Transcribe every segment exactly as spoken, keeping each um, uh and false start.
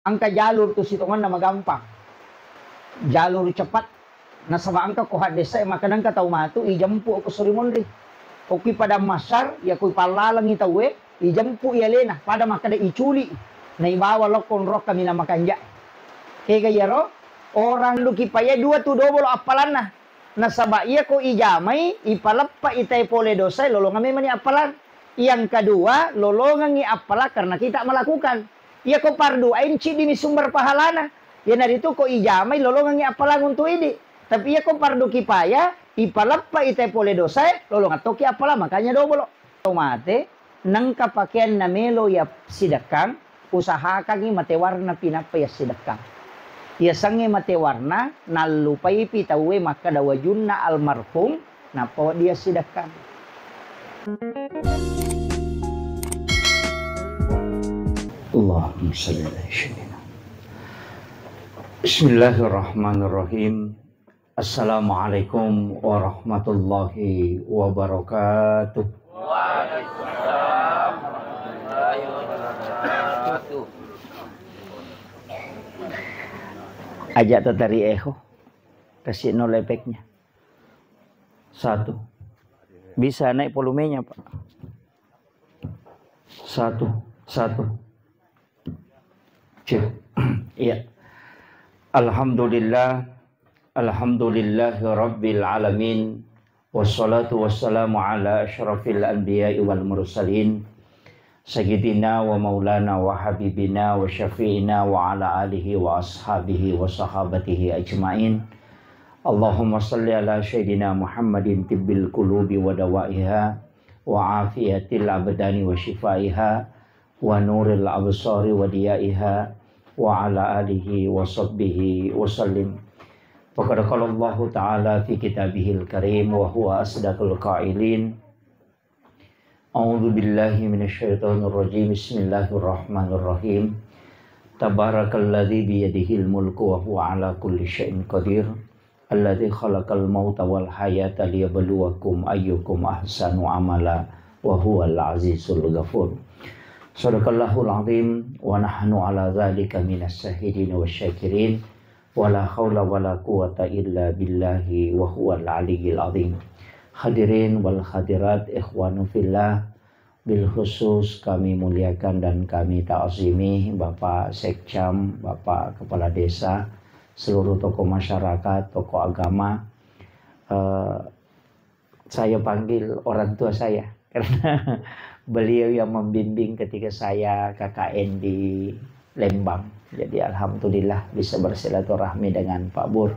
Engka jalur tu sitongenna magampang. Jalur cepat. Nasaba engka ko haddesa e, maka engka tau matu ijempu ko suri monri. Okki padang mahsyar, ya ko ipallalengi tauwe, ijempu i alena, pada makkeda iculi, naibawa lokko onrokka mina makanja. Kega iyaro, orang duki paya dua tu dobolo appalanna. Nasaba iya ko ijamai, ipaleppa itae pole dosae, lolongang memani appalang. Yang kedua, lolongangi appala karena kita melakukan. Iya ko fardu ain, ciddimi sumber pahalana. Iyanaritu ko ijamai, lolongangi appalang untuk idi. Tapi iya ko fardu kifayah, ipaleppa itae pole dosae, lolongang tokki appala, makanya dobolo. Tau mate, nengka pakeanna melo ya sidekkang, usahakangngi mate warna pinappa ya sidekkang. Yasengnge mate warna, nallupaipi tauwe makkeda wajunna almarhum, nappa wedding yassidekkang. Allahumma shalli ala sayyidina. Bismillahirrahmanirrahim. Assalamualaikum warahmatullahi wabarakatuh. Waalaikumsalam warahmatullahi wabarakatuh. Ajak tatari eho. Kasih nol efeknya. Satu. Bisa naik volumenya, Pak? Satu, satu. Cek. Iya. Alhamdulillah. Alhamdulillahi rabbil alamin. Wassalatu wassalamu ala asyrafil anbiya'i wal mursalin. Sayyidina wa maulana wa habibina wa syafi'ina wa ala alihi wa ashabihi wa sahabatihi ajma'in. Allahumma salli ala sayyidina Muhammadin tibbil qulubi wa dawaiha wa afiyatil abdani wa shifaiha wa nuril absari wa diyaiha wa ala alihi wa sahbihi wa sallim. Faqad qala Allahu ta'ala fi kitabihil karim wa huwa asdaqul qailin. A'udzu billahi minasy syaithanir rajim. Bismillahirrahmanirrahim. Tabarakalladzi biyadihil mulku wa huwa ala kulli syai'in qadir. Alladzi khalaqal mauta wal hayata liyabluwakum ayyukum ahsanu amala wa huwal azizul ghafur. Sadaqallahul azim wa nahnu ala dzalika minas syahidin wasy syakirin. Wala haula wala quwata illa billahi wa huwal aliyyil azim. Hadirin wal hadirat, ikhwanu fillah, bil khusus kami muliakan dan kami ta'zimi Bapak Sekcam, Bapak Kepala Desa, seluruh tokoh masyarakat, tokoh agama, eh, saya panggil orang tua saya karena beliau yang membimbing ketika saya K K N di Lembang. Jadi alhamdulillah bisa bersilaturahmi dengan Pak Bur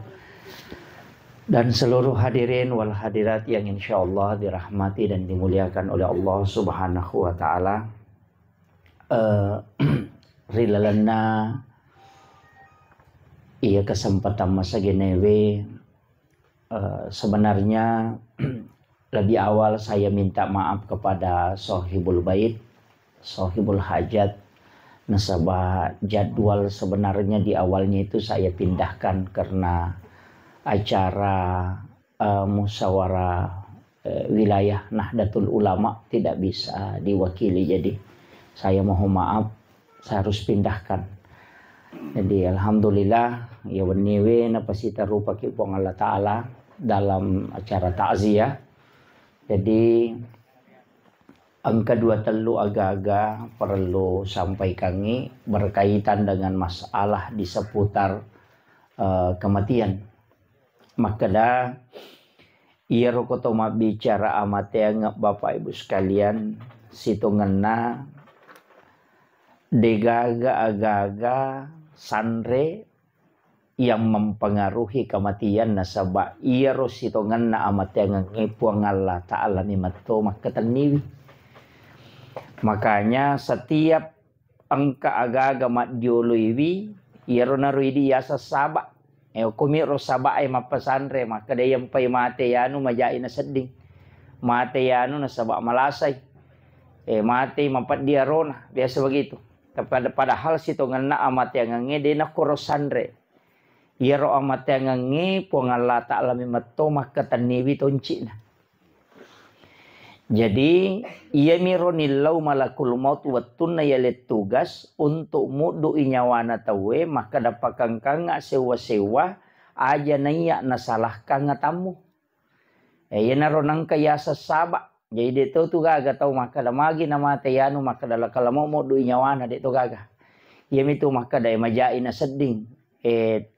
dan seluruh hadirin wal hadirat yang insya Allah dirahmati dan dimuliakan oleh Allah Subhanahu wa Ta'ala. Eh, ri lalenna iya kesempatan masagenewe, eh, sebenarnya lebih awal saya minta maaf kepada Sohibul Bait, Sohibul Hajat, nasaba jadwal sebenarnya di awalnya itu saya pindahkan karena acara, eh, musyawarah, eh, wilayah Nahdlatul Ulama tidak bisa diwakili. Jadi saya mohon maaf, saya harus pindahkan. Jadi alhamdulillah, ya wenniwe napasitarupaki Puang Allah Ta'ala dalam acara takziah. Jadi engka dua tellu aga-aga perlu sampaikangi berkaitan dengan masalah di seputar, eh, kematian. Makkeda, iyaro ko to mabbicara amateangnge, Bapak Ibu sekalian, sitongenna degaga aga-aga sanre yang mempengaruhi kematian, nasaba iyaro sitongenna amateangengnge Puang Allah Ta'ala mi metto makkatenniwi. Makanya setiap engka aga-aga maddioloiwi, iyaro naro idi yaseng saba. E, okkomi ro saba e mappasanre, makkeda, "Iyampai mate yanu majai nasedding. Mate yanu nasaba malasai. E, mate mapeddi arona." Biasa begitu. Tapi pada-, padahal sitongenna amateangengnge de nakkoro sanre. Iyaro amateangengnge Puang Allah Ta'ala mi metto makkatenniwi toncina. Jadi, iyamiro nillau malakul maut wettunna yaleng tugas untuk muddu'i nyawana tauwe, makkeda, "Pakengkangnga sewwa-sewwa, aja naiya nasalahkang atammu." Eh, iyanaro nengka yaseng saba. Jadi, de' to tu gaga tau makkeda, "Magi namate yanu makkeda lakala mau muddu'i nyawana," de' to gaga. Iyamitu makkeda, eh, majai nasedding, eh,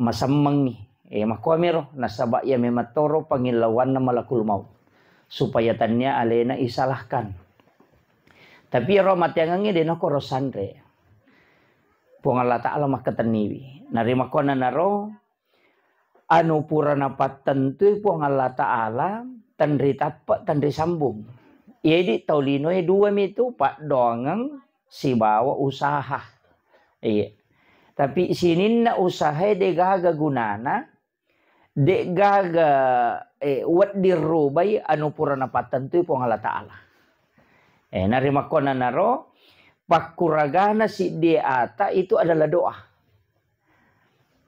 masemmengngi. Eh, makkuamiro, nasaba iya memang toro pangillauanna malakul maut. Supaya tania alena isalahkan. Tapi iyaro mateangengnge de' nakkoro sanre. Puang Allah Ta'ala makkatenniwi. Narimakkuannanaro, anu pura napattentui Puang Allah Ta'ala, tenri tappe', tenri sambung. Jadi tau linoe dua mitu, paddoangeng sibawa usaha. Iya. Tapi sininna usahae de' gaga gunana, de' gaga, eh, wedding rubai anu pura napattentui Puang Allah Ta'ala. Eh, narimakkuannanaro, pakkuragana siddi ata itu adalah doa.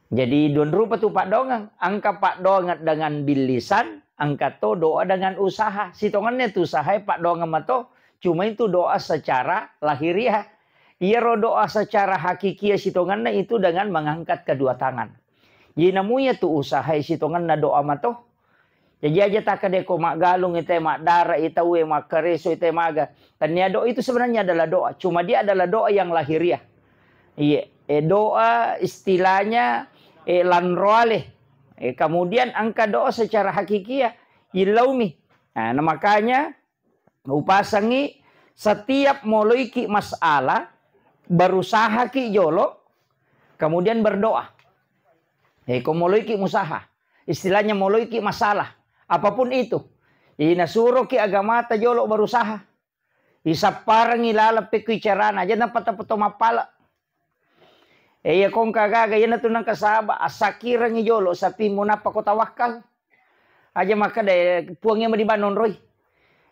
Jadi, duanrupa tu paddoangeng. Engka paddoangeng dengan bil lisan, engka to doa dengan usaha. Sitongenna tu usahae paddoangeng mato, cuma itu doa secara lahiriah. Iyaro doa secara hakikiah sitongenna itu dengan mengangkat kedua tangan. Jadi, namuya tu usahae sitongenna doa mato. Jaji aja takkeda ko maggalung ite, maddara ite, makkareso ite, maga. Tania doa itu sebenarnya adalah doa. Cuma dia adalah doa yang lahiriah. Iya, eh, doa istilahnya, eh, lanroale. Eh, kemudian engka doa secara hakikiah, illaumi. Nah, nah, makanya upasangi setiap moloiki masalah, berusahaki jolo, kemudian berdoa. Eh, ko moloiki musaha, istilahnya moloiki masalah, apapun itu. Jadi nasuroki agamata jolo berusaha. Isapparengngi laleng pekkui carana, aja napata-pato mappala. Eh, iya kongka gaga, iyanatu nengka saba, assakirengngi jolo sapimmu nappa ko tawakkal. Aja makkeda, eh, Puang iya mani bawang nonroi.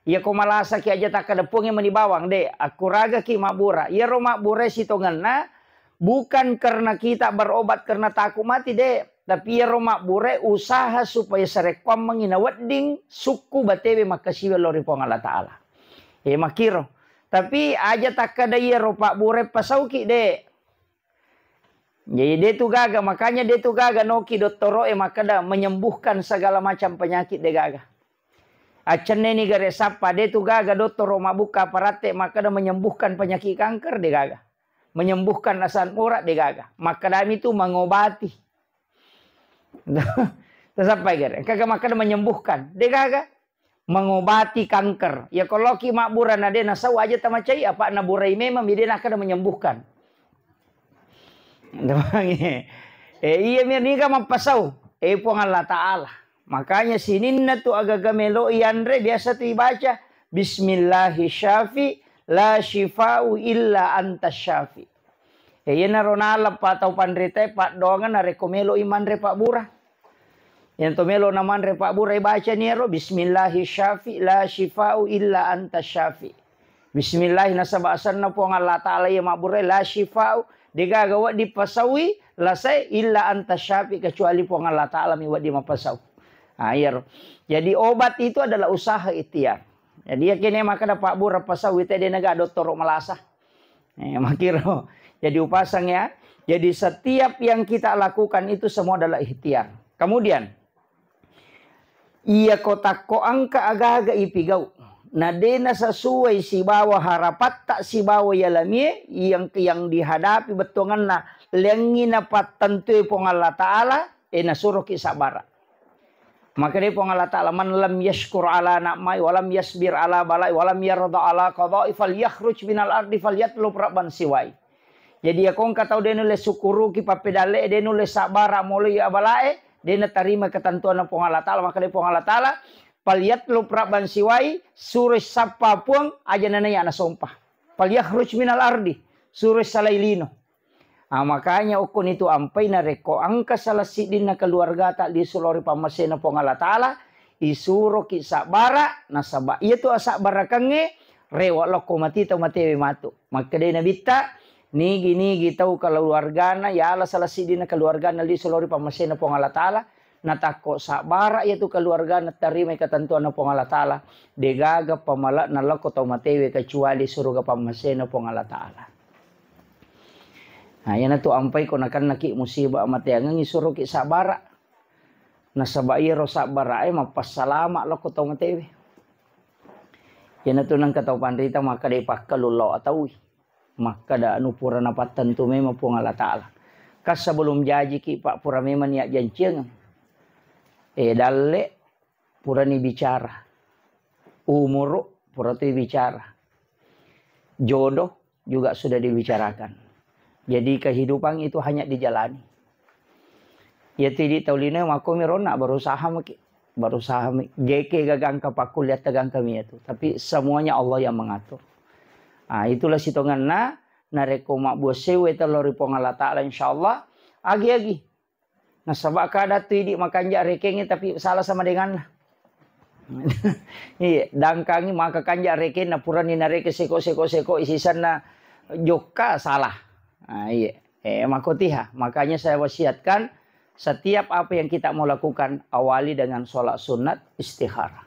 Iya ko malasaki aja takkeda Puang iya mani bawang, de', akkuragaki mabbura. Iyaro mabbura sitongenna bukan karena kita berobat karena takut mati, de'. Tapi iyaro mabbura usaha supaya sarekkuammengngi nawedding sukku batewe makkasiwiang lao ri Puang Allah Ta'ala. Eh, makkiro. Tapi aja takkeda iyaro pabbura pasauki, de'. Jadi, de' tu gaga, makanya de' tu gaga noki dottoro'e makkeda menyembuhkan segala macam penyakit, de' gaga. Accenneni gare sappa, de' tu gaga dottoro mabbukka paratte makkeda menyembuhkan penyakit kanker, de' gaga. Menyembuhkan asam urat, de' gaga. Makkedami tu mengobati. Tasappai gare. Engka ga makkeda menyembuhkan, de' gaga. Mengobati kanker. Ya, ko loki mabbura na de' nasau aja tamacai, apa naburai memang, mi de' nakkeda menyembuhkan. Eh, iya, mi niga mappasau? Eh, Puang Allah Ta'ala. Makanya sininna tu agaga melo ianre biasa tu ibaca, "Bismillahi syafi, la syifa'u illa anta syafi." Eh, iyanaro naleppa tau panritae paddoangeng narekko melo i manre pabbura. Yang to melo na manre pabbura, ibacani ero, "Bismillahi syafi la syifa'u illa anta syafi." Bismillah nasaba asenna Puang Allah Ta'ala iya mabbura, la syifa'u, degaga wedding pasaui lasae, illa anta syafi, kecuali Puang Allah Ta'ala mi wedding mapasau. Ah, iyaro. Jadi obat itu adalah usaha ikhtiar. Jadi yakene makkeda pabbura pasaui te, de naga dottoro malasa. Eh, makiro. Jadi upasang ya. Jadi setiap yang kita lakukan itu semua adalah ikhtiar. Kemudian, iya ko takko engka agaga ipigau, na de nasesuai sibawa harapatta sibawa yalamie, yang, yang dihadapi bettuanganna, lengngi napattentui Puang Allah Ta'ala, eh, nasuroki sabbara. Makkedai Puang Allah Ta'ala, "Man lam yashkur ala na'mai, wa lam yasbir ala balai, wa lam yarda ala qadai, falyakhruj minal ardi, falyatlub rabban siwai." Jadi, iya ko engka tau de nulle sukkuruki pappedalle, de nulle sabbara moloi abalae, de natarima ketentuanna Puang Allah Ta'ala, makkedai Puang Allah Ta'ala, "Falyatlub rabban siwai," suroi sappa Puang, aja nanaiya nasompa. "Falyakhruj minal ardi," suroi salai lino. Ah, makanya okkoni tu ampai narekko engka salah siddinna keluargata lisu lao ri pammasena Puang Allah Ta'ala, isuroki sabbara, nasaba iyatu asabbarakengnge rewa lokko mati tau matewe matu. Makkedai Nabitta, nigi-nigi tau keluargana yala salah siddinna keluargana lisu lao ri pammasena Puang Allah Ta'ala, natakko sabbara iyatu keluargana tarimai ketentuanna Puang Allah Ta'ala, degaga pamale'na lokko tau matewe kecuali suruga pammasena Puang Allah Ta'ala. Nah, iyanatu ampai ko nakennaki musibah mateangengngi suroki sabbara. Nasaba iyaro sabbara'e mappassalama lokko tau matewe. Iyanatu nengka tau panrita makkeda pakkalu lao ataui. Makkeda anu pura napattentu memang Puang Allah Ta'ala. Kan sebelum jajiki, Pak, pura memang niat janciengeng. Eh, dalle purani bicara. Umuru pura tu bicara. Jodoh juga sudah dibicarakan. Jadi kehidupan itu hanya dijalani. Iyatu idi tau linoe makkomi ronna berusaha maki, berusaha mi. Geke gagangka pakkuliatta gangka miyatu. Tapi semuanya Allah yang mengatur. Ah, itulah sitongenna narekko mabbuang sewa tello ri Puang Allah Ta'ala, insyaallah agi-agi. Nasaba kadang tu idi makanja rekengnge tapi salah sama denganna. Iya, dangkangi maka kanja rekenna purani nareke seko-seko-seko isisanna jokka salah. Ah, iya. Eh, makotiha. Makanya saya wasiatkan setiap apa yang kita mau lakukan awali dengan sholat sunat istikharah.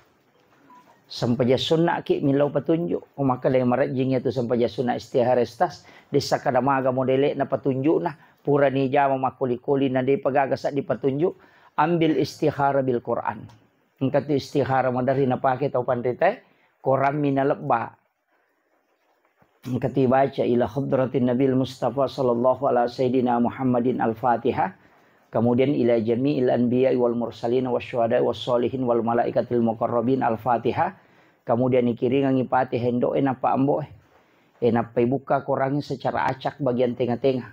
Sempajang sunnaki millau petunjuk. Oh, maka dai marejjing itu sempajang sunnah istihara estas. Desa kada maga modele na petunjuk na. Pura ni jama makoli-koli na depa gaga saddi petunjuk. Ambil istihara bil Quran. Engka tu istihara maderri napake tau panritae. Quran mi nalebba. Engka tu baca ila hadratin Nabil Mustafa sallallahu ala sayyidina Muhammadin al-Fatihah. Kemudian ila jami'il anbiya wal mursalin wasyuhada wassalihin wal malaikatil muqarrabin al-Fatihah. Kemudian ikiringangi Fatihah indo'e nappa ambo'e. E nappa ibukka Quran secara acak bagian tengah-tengah.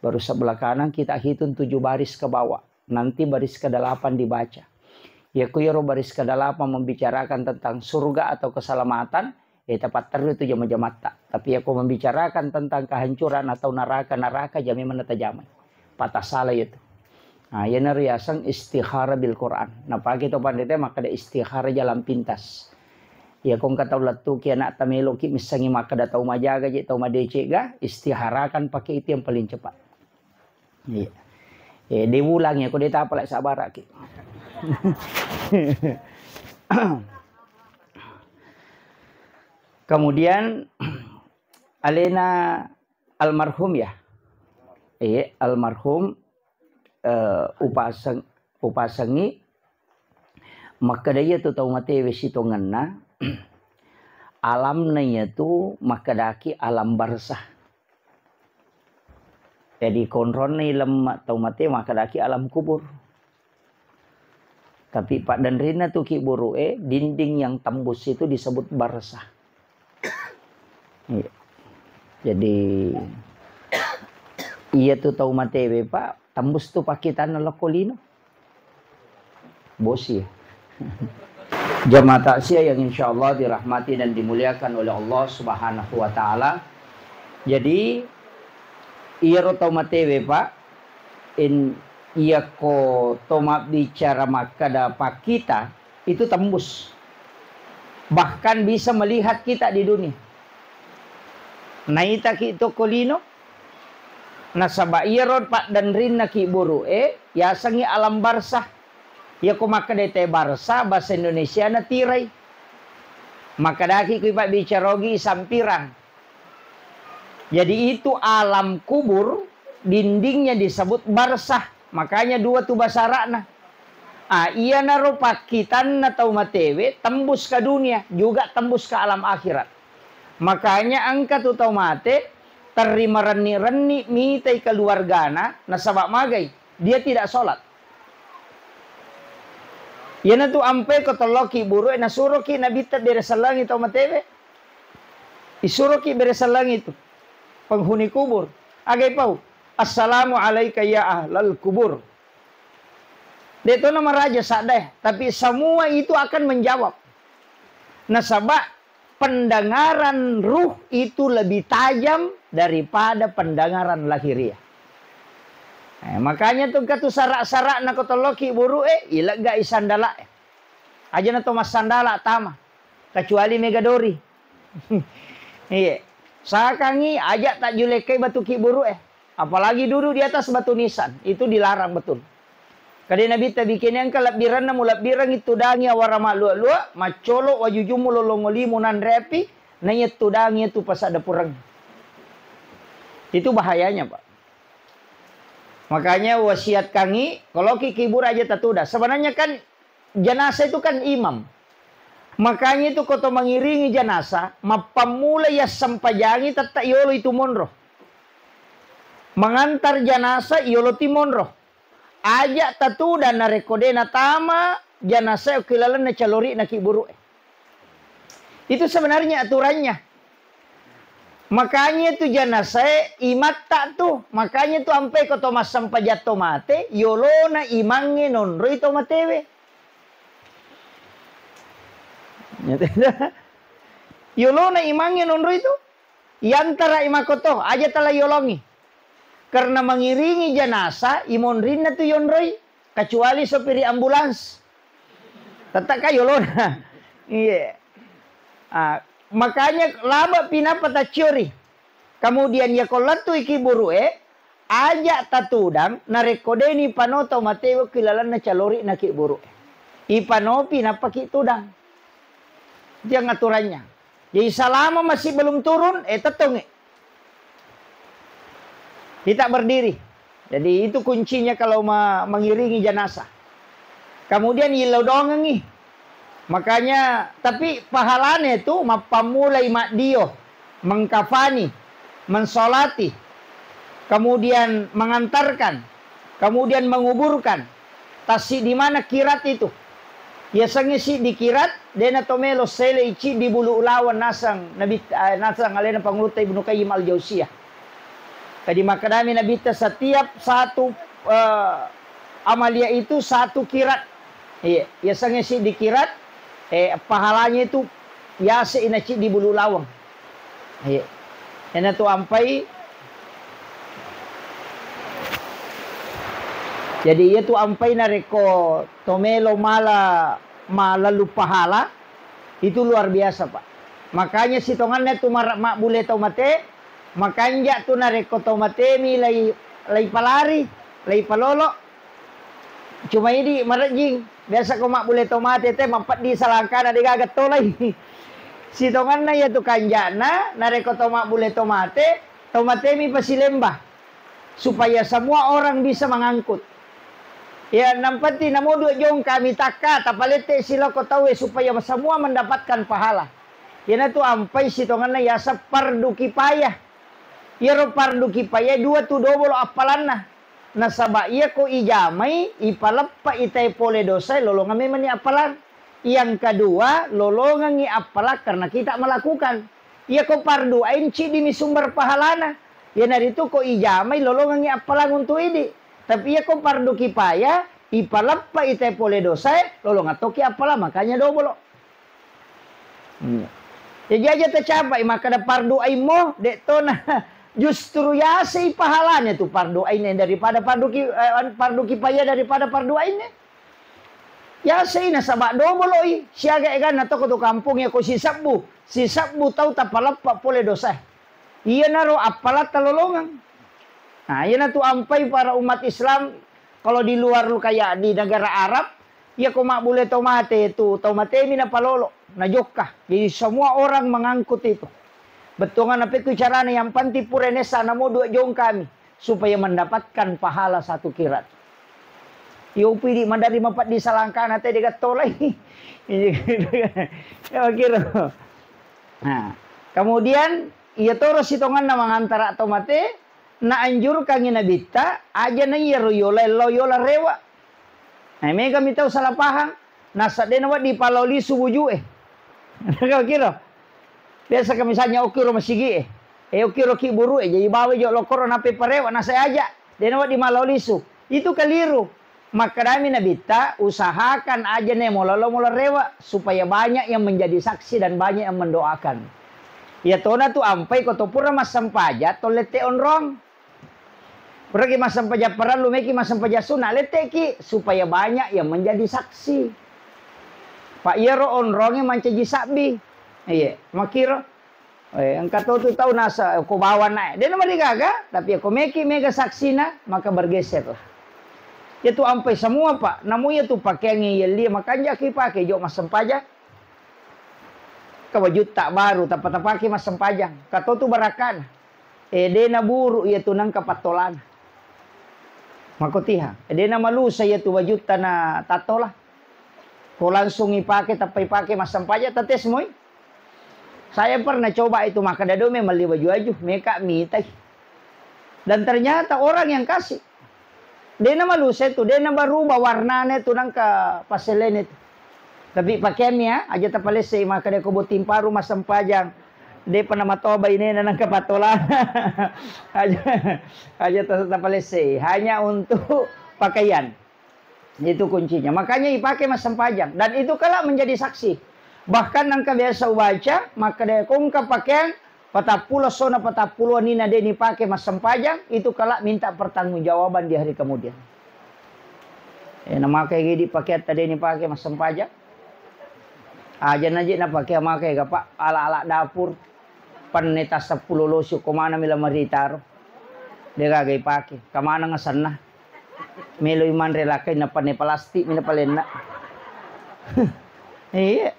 Baru sebelah kanan kita hitung tujuh baris ke bawah. Nanti baris kedelapan dibaca. Yako yaro baris kedelapan membicarakan tentang surga atau keselamatan, eh, tapatterru tu jama-jamatta. Tapi yako membicarakan tentang kehancuran atau neraka-neraka, jami mana tajamai. Patah salah itu. Nah, yana riaseng istihara bil Quran. Napake to pandita makkeda istihara jalan pintas. Yako engka tau lettuki anak tameloki missengi makkeda tau majaga je, tau madecega, istiharakan pakai itu yang paling cepat. Iya. Eh, de ulangi, aku de tapalai sabaraki. Kemudian alena almarhum ya. Eh, almarhum, eh, upaseng upasengi makkeda iya tu tau matewe sitongenna alamna iya tu makkedaki alam barzah. Jadi konronna ilemme tau mate makkedaki alam kubur. Tapi paddenrinna tu kiburu e, dinding yang tembus itu disebut barzah. Iya. Jadi iya tu tau matewe, Pak, tembus tu pakkitanna lokko lino. Bosi. Jamaah takziah yang insyaallah dirahmati dan dimuliakan oleh Allah Subhanahu wa taala. Jadi iyaro tau matewe, Pak, in iyako to mabbicara makkeda pakkita itu tembus. Bahkan bisa melihat kita di dunia. Naitaki tokko lino, nasaba iyaro paddenrinna kiburu e yasengngi alam barzah. Iyako makkeda te barzah, bahasa Indonesia na tirai. Makkedaki kui pabbicara ogi sampirang. Jadi itu alam kubur, dindingnya disebut barzah. Makanya dua tu bahasa Arabna. Ah, iyanaro pakkitanna tau matewe tembus ke dunia, juga tembus ke alam akhirat. Makanya engka tu tau mate terri marenni-renni mitai keluargana nasaba magai, dia tidak sholat. Iyanatu ampe ko tolloki buru'e nasuroki nabitta bere sellangi tau matewe. Isuroki bere sellangi tu penghuni kubur. Agai pau, "Assalamu alaika ya ahlal kubur." De' to namaraja sadde, tapi semua itu akan menjawab. Nasaba pendengaran ruh itu lebih tajam daripada pendengaran lahiriah. Eh, makanya tu engka tu sara'-sara'na ko tolloki buru'e, ilegga i sandala'e. Aja na to massandala' tama, kecuali mega dori. Iya. Sakangi aja tajjulekkai batu ki buru'e. Apalagi duduk di atas batu nisan, itu dilarang betul. Kade Nabitta, bikene engka lebbirenna mulebbirengngi tudangi awara malluwa-luwa, maccolo wajujummu lolongo limu nanre api, naiya tudangi tu pasadda pureng. Itu bahayanya, Pak. Makanya wasiatkangi, kalau ki kibur aja tatuda. Sebenarnya kan jenazah itu kan imam. Makanya itu koto mengiringi jenazah, mappammula yassempajangi tetta yolo itu monro. Mengantar jenazah yolo ti monro. Aja tatuda narekko de natama jenazah ki lalenna calori'na kiburu'e. Itu sebenarnya aturannya. Makanya tu jenazah imatta tu. Makanya tu ampai ko to massempajang to mate, yolona imangnge nonroi to matewe. Yolona imangnge nonroi tu. Yantara imakoto, aja tala yolongi. Karena mengiringi jenazah, imonrinna tu yonroi. Kecuali sopiri ambulans. Tetta ka yolona. Iya. Ah, makanya laba pinapa tacciori. Kemudian ya ko lettu iki buru'e, aja tatudang narekko deni panoto matewe ki lalenna calori'na ki buru'e. Ipanopi nappa ki tudang. Itu yang aturannya. Jadi selama masih belum turun, eh, tettongi. Kita berdiri. Jadi itu kuncinya kalau me-, mengiringi jenazah. Kemudian yillau dongengi. Makanya, tapi pahalanya itu mappammulai maddio, mengkafani, mensolati, kemudian mengantarkan, kemudian menguburkan. Tassiddi mana kirat itu. Yasengnge siddi kirat, dena to melo selei ciddi bulu ulaweng naseng Nabi, eh, naseng alena Pangulutta Ibnu Qayyim Al-Jauziyah. Jadi makkedami Nabitta, setiap satu, eh, amalia itu satu kirat. Iya, yasengnge siddi kirat, eh, pahalanya itu yase ina ciddi bulu lawang. Iya. Ena tu ampai. Jadi iya tu ampai narekko to melo mala, malallu pahala, itu luar biasa, Pak. Makanya sitonganna tu mara-, mabbule tau mate, makanja tu narekko tau matemi lai, lai palari, lai palolo. Cuma idi marejjing, biasa ko mabbule tau mate te mappeddi salangkana de gaga tolai. Sitonganna iya tu kanjana, narekko tau mabbule tau mate, tau matemi pasilemba. Supaya semua orang bisa mengangkut. Ya, nang penting namo dua jong kami takka, tapalette siloko tauwe supaya semua mendapatkan pahala. Iyanatu ampai sitongenna yaseng fardu kifayah. Iyaro fardu kifayah dua tu dobolo appalanna. Nasaba iyako ijamai, ipaleppa itae pole dosae, lolongeng memani appalang. Yang kedua, lolongengi appalang karena kita melakukan. Iyako fardu ain ciddimi sumber pahalana. Iyanaritu ko ijamai lolongengngi appalang untu idi. Tapi iyako fardu kifayah, ipaleppa itae pole dosae, lolongeng tokki appalang, makanya dobolo. Hmm. Jadi aja tacapai makkeda fardu ain mo, de tona. Justru yasei pahalanya tu fardu ain daripada fardu ki-, eh, fardu kifayah daripada fardu ain. Yasei nasaba doboloi, siaga eganna toko tu kampung iyako sisebbu, sisebbu tau tapaleppa pole dosae. Iyanaro appalatta lolongeng. Nah, iyanatu ampai para umat Islam, kalau di luar lu kayak di negara Arab, iyako mabbule tau mate tu, tau matemi napalolo, najokka. Jadi semua orang mengangkut itu. Bettuanganna pekku carana, yang penting pura nessa namo dua jong kami supaya mendapatkan pahala satu kirat. Yo pidi madari mapeddi salangkana te degattolai. Ya kira. Nah, kemudian iya toro sitonganna mangantara to mate, naanjurkangi Nabitta, aja na iyaro yola ellau yola rewa. Nah, mega mi tau salah paham, nasa de nawedding palao lisu wujue. Kira. Biasa ka misalnya okkiro masigie, eh, okkiro ki burue, jadi bawa jo lokoro nape parewa, nasa aja. De nawedding malao lisu. Itu keliru. Makkedami Nabitta, usahakan aja ne molalo mola rewa, supaya banyak yang menjadi saksi dan banyak yang mendoakan. Iya tona tu ampai ko to pura massempajang, to lette onrong. Puraki massempajang parellu, meki massempajang sunna, letteki, supaya banyak yang menjadi saksi. Pak iyaro onronge mancaji sabbi. Iya, makiro. Eh, engka to tu tau nasa, ko bawa nae. Dena marigaga, tapi ko meki mega saksina, maka bergeserlah. Iyatu ampai semua, Pak. Namu iyatu pakeang yelli makanjaki pake jo massempajang. Ka wajutta baru tappa tapake massempajang. Katotu barakana. E, de naburu iyatu nengka pattolana. Makotiha. E, de namalusa iyatu wajutta na tattola. Ko langsung ipake, tappa ipake massempajang, tates moi. Saya pernah coba itu, makkeda do me melli waju-waju, meka mitai. Dan ternyata orang yang kasih. De namalusa itu, de nabarubah warnana itu nengka passelena itu. Tapi pakeanni ya, aja tapalessei, makkeda ko botting paru massempajang. Depa namatoa bainena nengka patola. Aja, aja ta-, tapalessei. Hanya untuk pakaian. Itu kuncinya. Makanya ipake massempajang. Dan itu kelak menjadi saksi. Bahkan engka biasa ubaca, makkeda ko engka pakeang patappulo essona patappulo wenni na de nipake massempajang, itu kelak minta pertanggungjawaban di hari kemudian. Eh, namakai gidi pakeatta de nipake massempajang. Aja naje napake, makai ga, Pak, ala-ala dapur. Penne tas seppulo losi, ko maneng mi lamari taro. De gaga ipake. Kamaneng asenna. Meloi manre lakkai na penne plastik mi napalenna. Iya.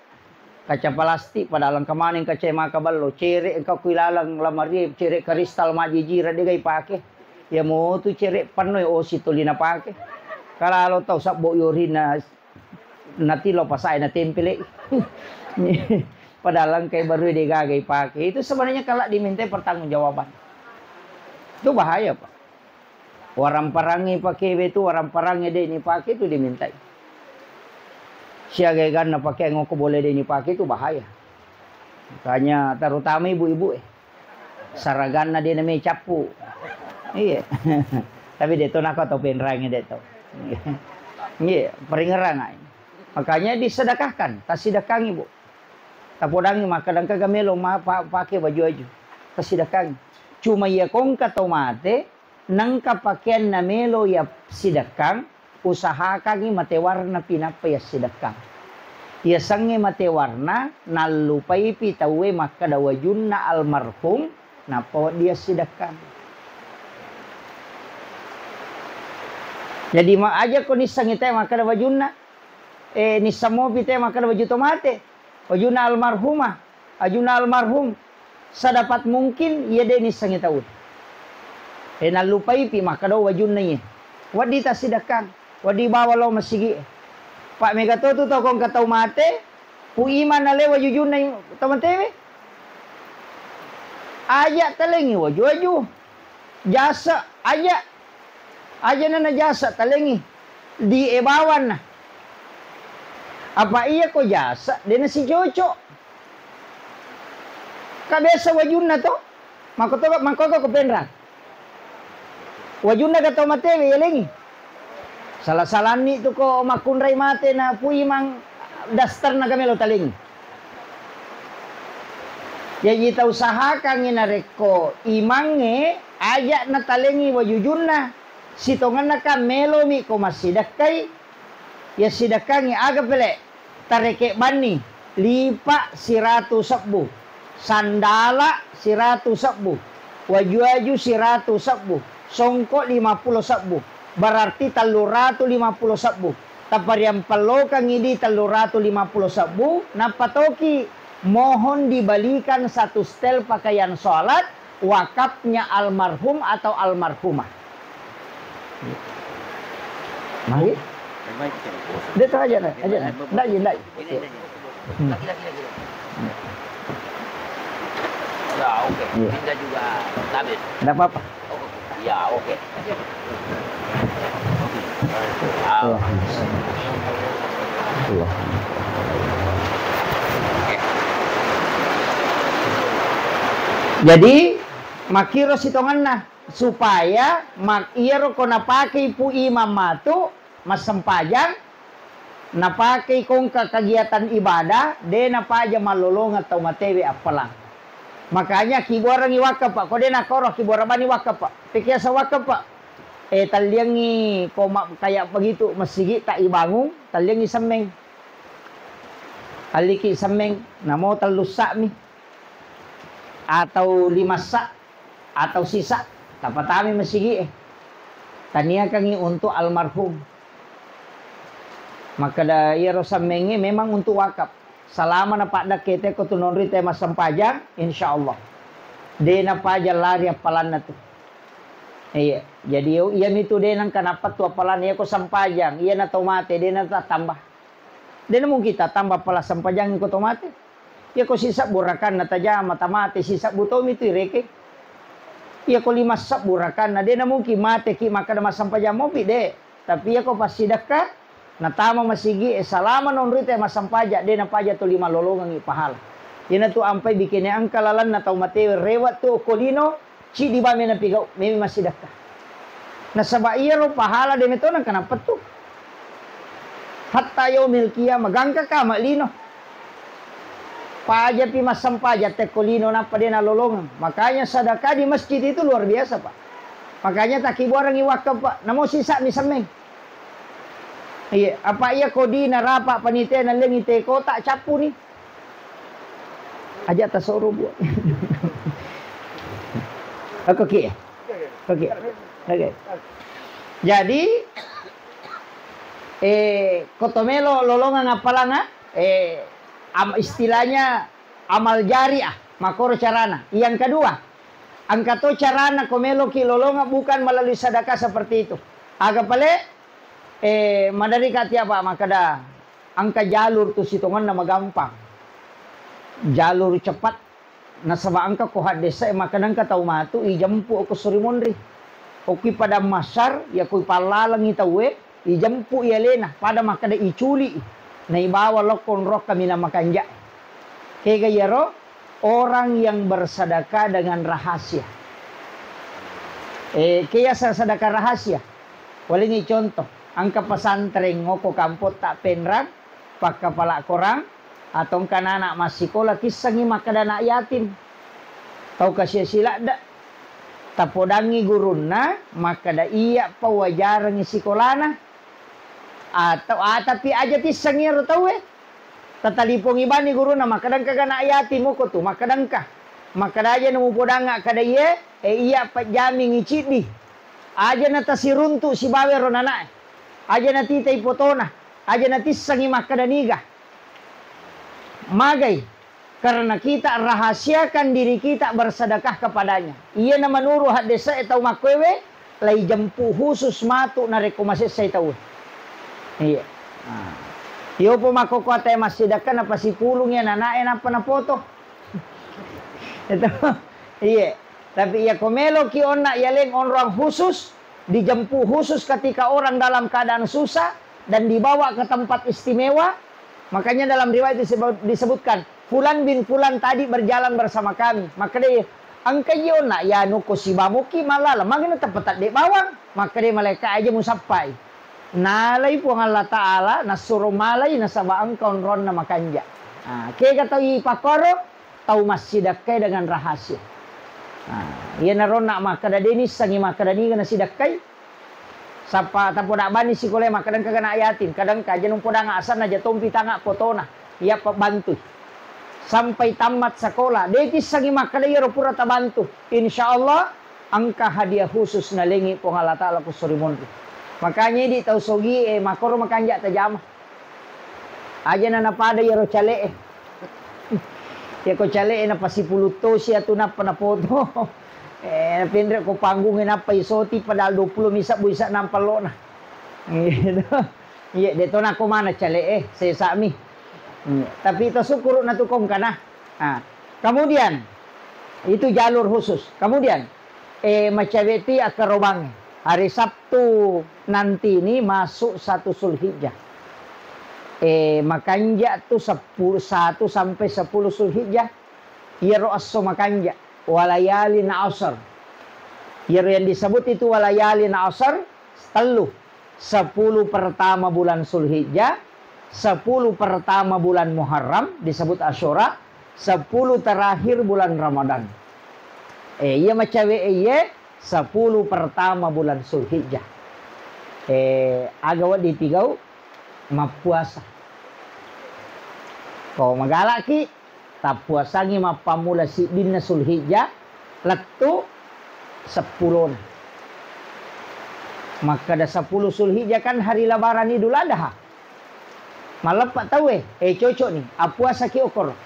Kaca plastik, padahal engka maneng kaca maka ballo. Cere engka kui laleng lamari, cere kristal majijira de ga ipake. Iya motu cere pennoi osi toli napake. Kalalo tau sabbo yorinna natilo pasae natempele. Padahal engkai baru de gaga ipake. Itu sebenarnya kalau dimintai pertanggungjawaban. Itu bahaya, Pak. Warang-parangngi pakewe tu, warang-parangngi de nipake tu dimintai. Siaga eganna pakeang ko bole de nipake tu bahaya. Makanya terutama ibu-ibu, eh. Saraganna de name cappu. Iya. Tapi de to nako tau penrangi de to. Iya, peringerang ai. Makanya disedekahkan, tasidekkangi, Bu. Tapodangi makkeda engka ga melo ma-, pa-, pake baju-baju. Tasidekkangi. Cuma iya ko engka tau mate, nengka pakeanna melo iya sidekkang, usahakangngi mate warna pi nappa iya sidekkang. Iya sengnge mate warna, nallupaipi tauwe makkeda wajunna almarhum, nappa wedding iya sidekkang. Jadi, ma-, aja ko nissengngi te makkeda wajunna, eh, nisseng mopi te makkeda waju to mate. Wajunna almarhumah, wajunna almarhum, sedapat mungkin iya de nissengngi tau. E, nallupaipi makkeda wajunna iye. Wedding tassidekkang, wedding bawa lao masigi. Pak, mega to tu tau ko engka tau mate, Pu Imang nale wajujunna i-, tau matewe. Aja talengngi waju-waju. Jasa, aja. Aja na najasa talengngi. Di e bawanna. Apa iya ko jasa, de nasicocok. Ka biasa wajunna to. Makko to, makko ko penrang. Wajunna ga tau matewe yalengngi. Sala-salanni tu ko makkunrai mate na Pu Imang dasterna ga melo talengngi. Jaji tausahakangngi narekko imangnge aja natalengngi wajujunna, sitongenna kan melomi ko massidekkai, yassidekkangngi aga pele, tareke banni, lipa siratu sebbu, sandala siratu sebbu, waju-waju siratu sebbu, songko lima pulo sebbu, berarti telluratu lima pulo sebbu. Tapariampellokangngi di telluratu lima pulo sebbu, nappa toki mohon dibelikan satu setel pakaian sholat wakafnya almarhum atau almarhumah. Mari. Dia tahu aja, nak. Aja, nak. Ndak, ndak. Hmm. Ya, oke. Iya. Pindah juga David. Ndak apa-apa. Oh, ya, oke. Ah. Iya. Iya. Oke. Jadi, makkiro sitongenna supaya mak-, iyaro ko napakei Pu Imang matu, massempajang, napakei ko engka kegiatan ibadah, de napaja mallolongeng tau matewe appalang. Makanya kibuarengngi wakaf, Pak, ko de nakoro kibuareng bani wakaf, Pak. Pikiasa wakaf, Pak. Eh, talliangngi ko ma-, kayak begitu masigi tak ibangun, talliangngi semmeng. Alliki semmeng, namo tellussa'mi. Atau limassa, atau sisa, tapatami masigi e. Taniakangngi untuk almarhum. Makkeda iyaro semmengnge memang untuk wakaf. Salama napaddekke te ko tu nonri te massempajang, insya Allah. De napaja lari appalanna tu. Iya, jadi iya mitu de nengka nappettu appalanna, iya ko sempajang, iya na to mate, de na tattambah. De na mungkin tattambah appala sempajang ko to mate. Iya ko sisebbu rakanna tajama, tamate sisebbu tomi tu irekeng. Iya ko lima sebbu rakanna, de na mungkin mate ki makkeda massempajang mopi, de. Tapi iya ko passidekka, natama masigi e, salama nonrita massempajang, de napaja tuli mallolongengngi pahala. Iyanatu ampai bikene engka lalenna tau matewe rewe tu okko lino, ciddi bame napigau, memi massidekka. Nasaba iyaro pahala de metona engka nappettu. Hatta yaumil qiyamah, gangka kama lino. Pajapi massempajang tekko lino nappa de nalolongeng. Makanya sedekah di masjid itu luar biasa, Pak. Makanya takibuarengngi wakaf, Pak. Namo sisa'mi semmeng. Iya, apa iya kodi narapa panitia nalengi te kota cappuni. Aja tasoro buat. Oke, oke. Oke. Oke. Jadi eh kotomelo lolongang apalanga eh am, istilahnya amal jariah, makoro carana. Yang kedua, engka to carana ko meloki lolonga bukan melalui sedekah seperti itu. Aga pale, eh, maderika tiapa makkeda engka jalur tu sitongenna magampang. Jalur cepat, nasaba engka ko haddesa e makkeda engka tau matu ijempu ko suri monri. Okki pada masar, ya kui pallalengi tauwe, ijempu'i alena, pada makkeda iculi'i, naibawa lokko onrong kaminang makanja'e. Kega iyaro? Orang yang bersedekah dengan rahasia. Eh, ke yaseng sedekah rahasia? Walengngi contoh, engka pesantren ngoko kampotta Penrang, pakkapala korang, atau engka anak massikola tissengngi makkeda anak yatim. Tau kasia siladde. Tapodangngi gurunna, makkeda, "Iyya pa uajarengngi sikolana." Atau, ah, tapi aja tissengngi ero tauwe. Tatalipongi bani gurunna, makkeda, "Engka ga anak yatim moko tu?" Makkeda, "Engka." Makkeda, "Aja na mupodangnga kada iye, eh, iyya pajjamingngi ciddi. Aja na tasiruntu sibawa ero nana'e. Aja na titai potona. Aja na tissengngi makkeda niga." Magai? Karena kita rahasiakan diri kita bersedekah kepadanya. Iyana menuru haddesa e tau makkoewe, lai jempu khusus matu narekko masessai tauwe. Iya. Nah. Yopo makkokkoe massidekka napasipulung iya nana'e nappa napoto. Itu. Iya. Tapi iya ko meloki onna yaleng onrong khusus, dijempu khusus ketika orang dalam keadaan susah dan dibawa ke tempat istimewa. Makanya dalam riwayat disebut-, disebutkan, "Fulan bin Fulan tadi berjalan bersama kami." Makkeda, "Engka jionna yanu ko sibamuki mallala, magana teppa tedde bawang." Makkeda malaika, "Aja musappai." Nalai Puang Allah Ta'ala, nassuro malai nasaba engka onronna makanja. Nah, kega tau ipakkoro, tau massidekkai dengan rahasia. Nah, iyanaro na makkeda de nissengngi makkeda niga nasidekkai. Sappa tapoda bani sikolae makkeda engka anak yatim, kadang kaja numpodang asanna jatompi tanga potona, iya pabbantui. Sampai tamat sekolah, de tissengngi makkeda iyaro pura tabantu. Insya Allah engka hadiah khusus nalengi Puang Allah Ta'ala ku suri monri. Makanya idi tau sogi e makkoro makanja tajama. Aja na napada iyaro cale'e. Iyako cale'e napasipulung tosi atu nappa napoto. Eh, napenre ko panggungnge nappa isoti padahal dua puluh mi sebbu isa nampa lona. Gitu. Iya, de to nako mana cale'e, sesami. Hmm, tapi tasyukuru natu kongkana. Nah, kemudian itu jalur khusus. Kemudian eh, macawe' tu akkarobang. Hari Sabtu nanti ini masuk satu Zulhijjah. Eh, makanja' tu sepuluh, satu sampai sepuluh Zulhijjah. Iyaro esso makanja'. Walayalin asar. Iyaro yang disebut itu walayalin asar, tellu. Sepuluh pertama bulan Zulhijjah, sepuluh pertama bulan Muharram, disebut Asyura, sepuluh terakhir bulan Ramadan. Eh, iya macawe' e iye, sepuluh pertama bulan Zulhijjah. Eh, aga wedding tigau? Mappuasa. Ko magalaki, tappuasangngi mappammula siddinna Zulhijjah lettu seppulona. Makkeda sepuluh Zulhijjah kan hari lebaran Idul Adha. Malleppe' tauwe, eh, cocok ni, appuasaki okkoro.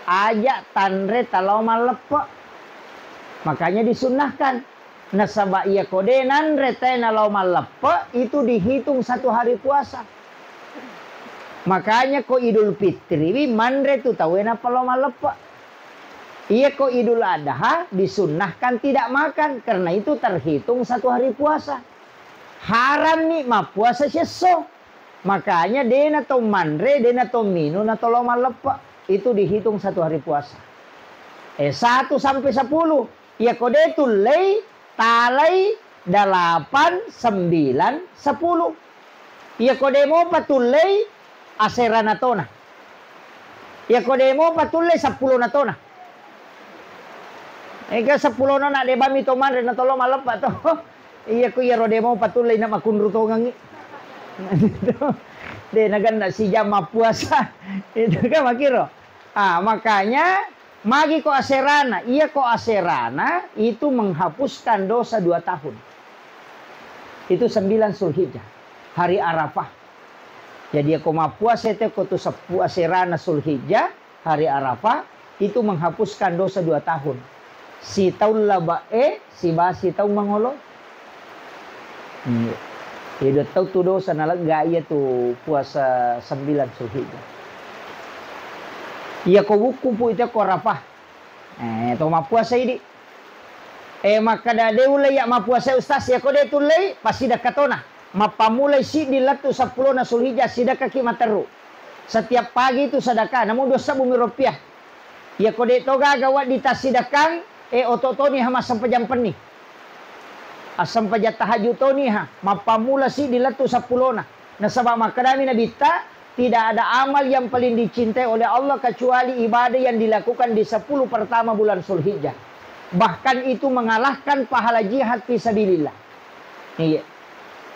Aja' tanre talao malleppe'. Makanya disunnahkan. Nasaba' iyako de' nanre tae nalao malleppe', itu dihitung satu hari puasa. Makanya ko Idul Fitriwi manre tu tauwe nappa lao malleppe'. Iyako Idul Adha disunnahkan tidak makan, karena itu terhitung satu hari puasa. Harammi mappuasa siesso. Makanya de'na to manre, de'na to minung, na to lao malleppe'. Itu dihitung satu hari puasa. Eh, satu sampai sepuluh. Iyako de' tullei, talai, delapan, sembilan, sepuluh. Iyako de' mopa tullei, aserana tona. Iyako de' mopa tullei, seppulona tona. Ega seppulona na de' bami to manre na to lao malleppe' to. Iyako iyaro de' mopa tullei na makunru tongengngi. De' nagenna sijang mappuasa. Itu kan makkiro. Ah, makanya magi ko aserana. Iyako aserana itu menghapuskan dosa dua tahun. Itu sembilan Zulhijjah, hari Arafah. Jadi, iyako mappuasa te ko tu seppulo aserana Zulhijjah, hari Arafah, itu menghapuskan dosa dua tahun. Sitaung labe'e, siba sitaung mangolo. Iya. Jadi, dua tahun tu dosa nalegga iya tu puasa sembilan Zulhijjah. Iyako wukkupu itu ko Arafah. Eh, to mappuasa idi. Eh, makkeda, "De' ulle iya' mappuasa, Ustaz, iyako de' tullei, passidekka tona." Mappammulai siddi lettu seppulona Zulhijjah, sidekkaki matteru. Setiap pagi itu sedekah, namu dua sebbu mi rupiah. Iyako de' to gaga wedding tassidekkang, eh, oto toni ha massempajang penni. Assempajang tahajud toni ha, mappammula siddi lettu seppulona. Nasaba' makkedami Nabitta, "Tidak ada amal yang paling dicintai oleh Allah kecuali ibadah yang dilakukan di sepuluh pertama bulan Zulhijjah. Bahkan itu mengalahkan pahala jihad fi sabilillah." Iya.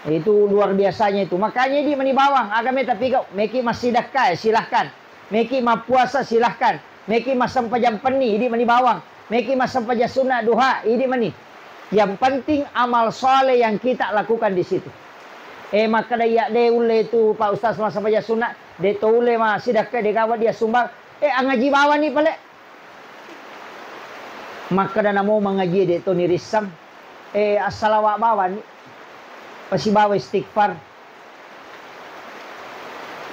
Itu luar biasanya itu. Makanya idi' mani bawang, aga meta pigau, meki massidekka, eh, silahkan. Meki mappuasa, silahkan. Meki massempajang penni, idi' mani bawang. Meki massempajang sunna duha, idi' mani. Yang penting amal soleh yang kita lakukan di situ. Eh, makkeda iya' de' ulle tu, Pak Ustaz, massempajang sunna, de' to ulle massidekka, de' gaga wedding sumbang. Eh, angaji bawani pale. Makkeda namo mangaji de' to nirissang. Eh, assalawa bawani. Pasibawa istighfar.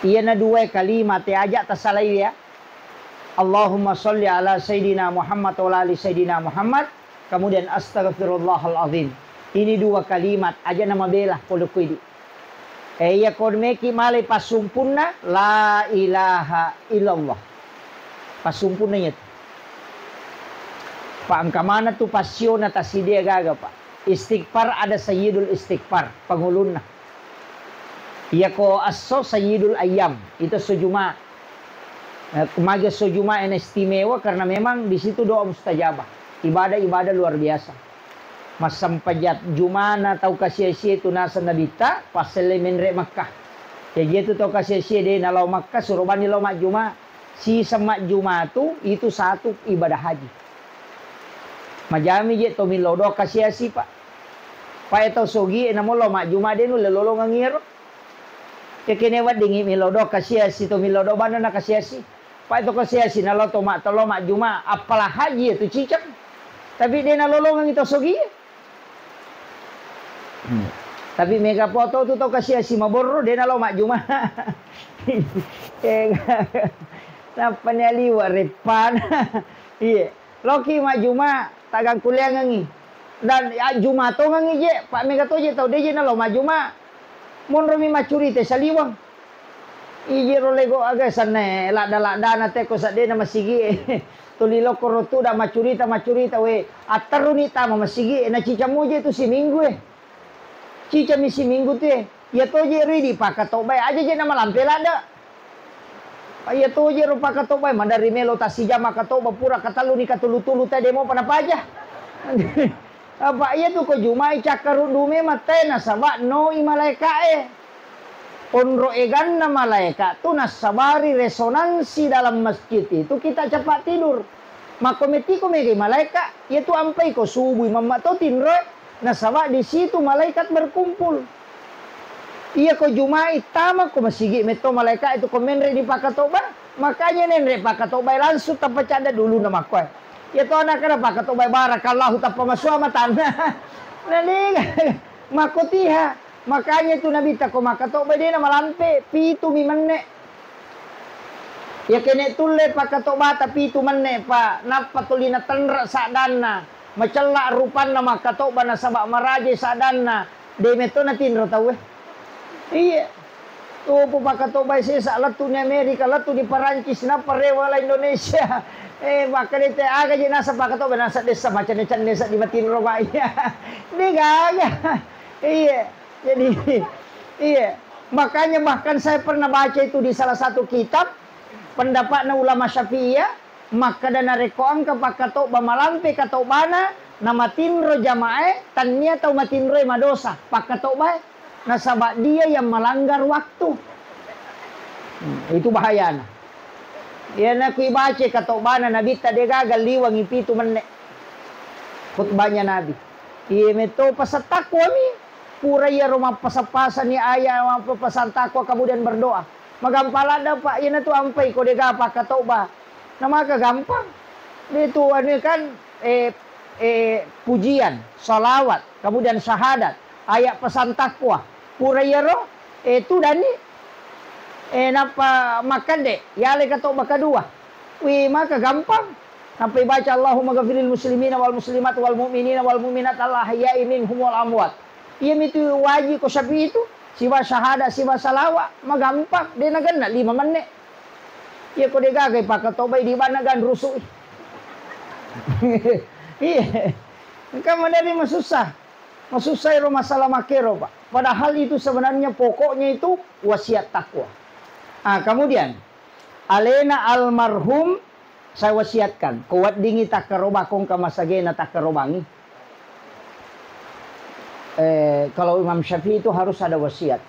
Iyana dua kalimat e aja' tasalai ya. Allahumma sholli ala Sayyidina Muhammad wa ala ali Sayyidina Muhammad, kemudian astaghfirullahal azim. Ini dua kalimat aja' namabela pole ko idi'. Eh, iyako meki malai passumpunna, la ilaha illallah. Passumpunna iyatu. Pa' engka maneng tu passiona tassidia gaga, Pak. Istighfar ada sayyidul istighfar, pangulunna. Iyako esso sayyidul ayyam, itu esso Juma'. Eh, magi esso Juma' ena istimewa karena memang di situ doa mustajabah. Ibadah-ibadah luar biasa. Massempajang Juma'na tau kasiasie tu naseng Nabitta, passelle menre' Makkah. Jaji itu tau kasiasie de' nalao Makkah, suro bani lao majjuma'. Siseng majjuma' tu, itu satu ibadah haji. Majami je' to millau doa kasiasi, Pak. Pak, e tau sogie namo lao majjuma' de' nulle lolongengngi ero. Kekene weddingngi millau doa kasiasi, to millau doa bana na kasiasi. Pak, e to kasiasi nalao to ma-, to lao majjuma', appala haji tu ciceng. Tapi de' nalolongengngi to sogie. Hmm. Tapi mega poto tu tau kasiasi maborro, de' nalao majjuma'. Eh, nappa ni aliwa reppana. Iye. Loki majjuma', tagang kuliangengngi. Dan ajjuma' tongengngi je', pa' mega to je' tau de' je' nalao majjuma'. Monromi maccurita saliweng. Ijiro lego aga sanna ladda-laddana te ko seddena masigie. Tuli lokko rottuda maccurita-maccurita we, atterruni tama masigie, na cicammu je' tu siminggu e. Cicammi siminggu tu e. Iya to je' ri dipakatobbai aja je' namalampe ladda. Iya to je' ro pakatobbai, maderri melo tassijama katobba pura katelluni katulu-tulu te de' mopa napaja. Apa' iyatu ko Juma'i cakkaruddu memang te nasaba' noi malaeka'e. Onro eganna malaeka' tu nassabari resonansi dalam masjid itu kita cepat tidur. Makko mettiko megai malaeka', iyatu ampai ko subui mamma' to tinroe, nasaba' di situ malaikat berkumpul. Iya ko Juma'i tama ko masigi metto malaeka itu ko menre di pakatoba. Makanya nenre pakatoba langsung tappa cadda dulu nama koe. Iya to anak ada pakatoba barakallahu tappa masua matanna. Nani makotiha. Makanya itu Nabi ta ko makatoba dena malampe pitu mi menne. Iya kene tulle pakatobata pitu menne pa nappa tuli natenre saddanna. Macella rupanna makkatobba nasaba maraja saddanna, de metto natinro tauwe. Iya. Tupu pakkatobbai sesa lettu ni Amerika, lettu ni Perancis, nappa rewa la Indonesia. Eh, makkedete aga je nasa pakkatobba nasa dessa macenne-cenne sa di matinro ba iya. De gaga. Iya. Jadi iya. Makanya bahkan saya pernah baca itu di salah satu kitab pendapatna ulama Syafi'iyah. Makkeda narekko engka pakkatobba malampe katobbana, namatinro jama'e, tannia tau matinroe madosa pakkatobbae, nasaba dia yang melanggar waktu. Hmm, itu bahayana. Iyana ku ibaca katobbana Nabitta degaga liwangi pitu menne khutbahnya Nabi. Iya metto pasattakwa mi, pura iyaro mappasa-pasani ayat mappasang takwa kemudian berdoa. Magampang ladda, Pak, iyanatu ampai ko dega pakkatobba. Namaka gampang. Itu anu kan, eh, eh, pujian, salawat, kemudian syahadat, ayat pesan takwa. Pura iyaro, eh, tudani, eh, nappa makkadde, yale katobba kedua. Wi, maka gampang. Nappa ibaca, "Allahumma ghafiril muslimina wal muslimat wal mu'minina wal mu'minat al ahya'i minhum wal amwat." Iyamitu wajib ko Syafi'i itu, siba syahada, siba salawa, magampang, de nagenna lima menne. Iya ko de gagai pakkatobbai di bana gan rusui. Iya. Engka madari masussa. Masussa ero masalah makero, Pak. Padahal itu sebenarnya pokoknya itu wasiat takwa. Ah, kemudian alena almarhum saya wasiatkan, ko weddingi takkaroba ko engka masagena takkarobangi. Eh, kalau Imam Syafi'i itu harus ada wasiat.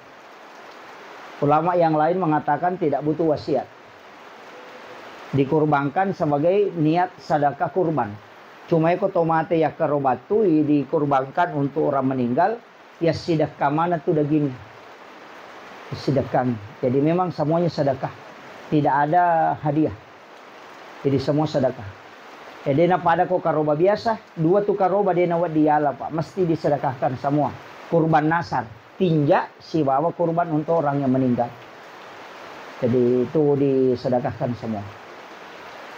Ulama yang lain mengatakan tidak butuh wasiat. Dikurbankan sebagai niat sedekah kurban. Cuma iko to mate yakkarobattu dikurbankan untuk orang meninggal, ya sedekah mana tu daging? Sedekah. Jadi memang semuanya sedekah. Tidak ada hadiah. Jadi semua sedekah. Eh, dena pada ko karoba biasa, dua tu karoba dena wedding yala, Pak. Mesti disedekahkan semua. Kurban nasar, tinja, sibawa kurban untuk orang yang meninggal. Jadi itu disedekahkan semua.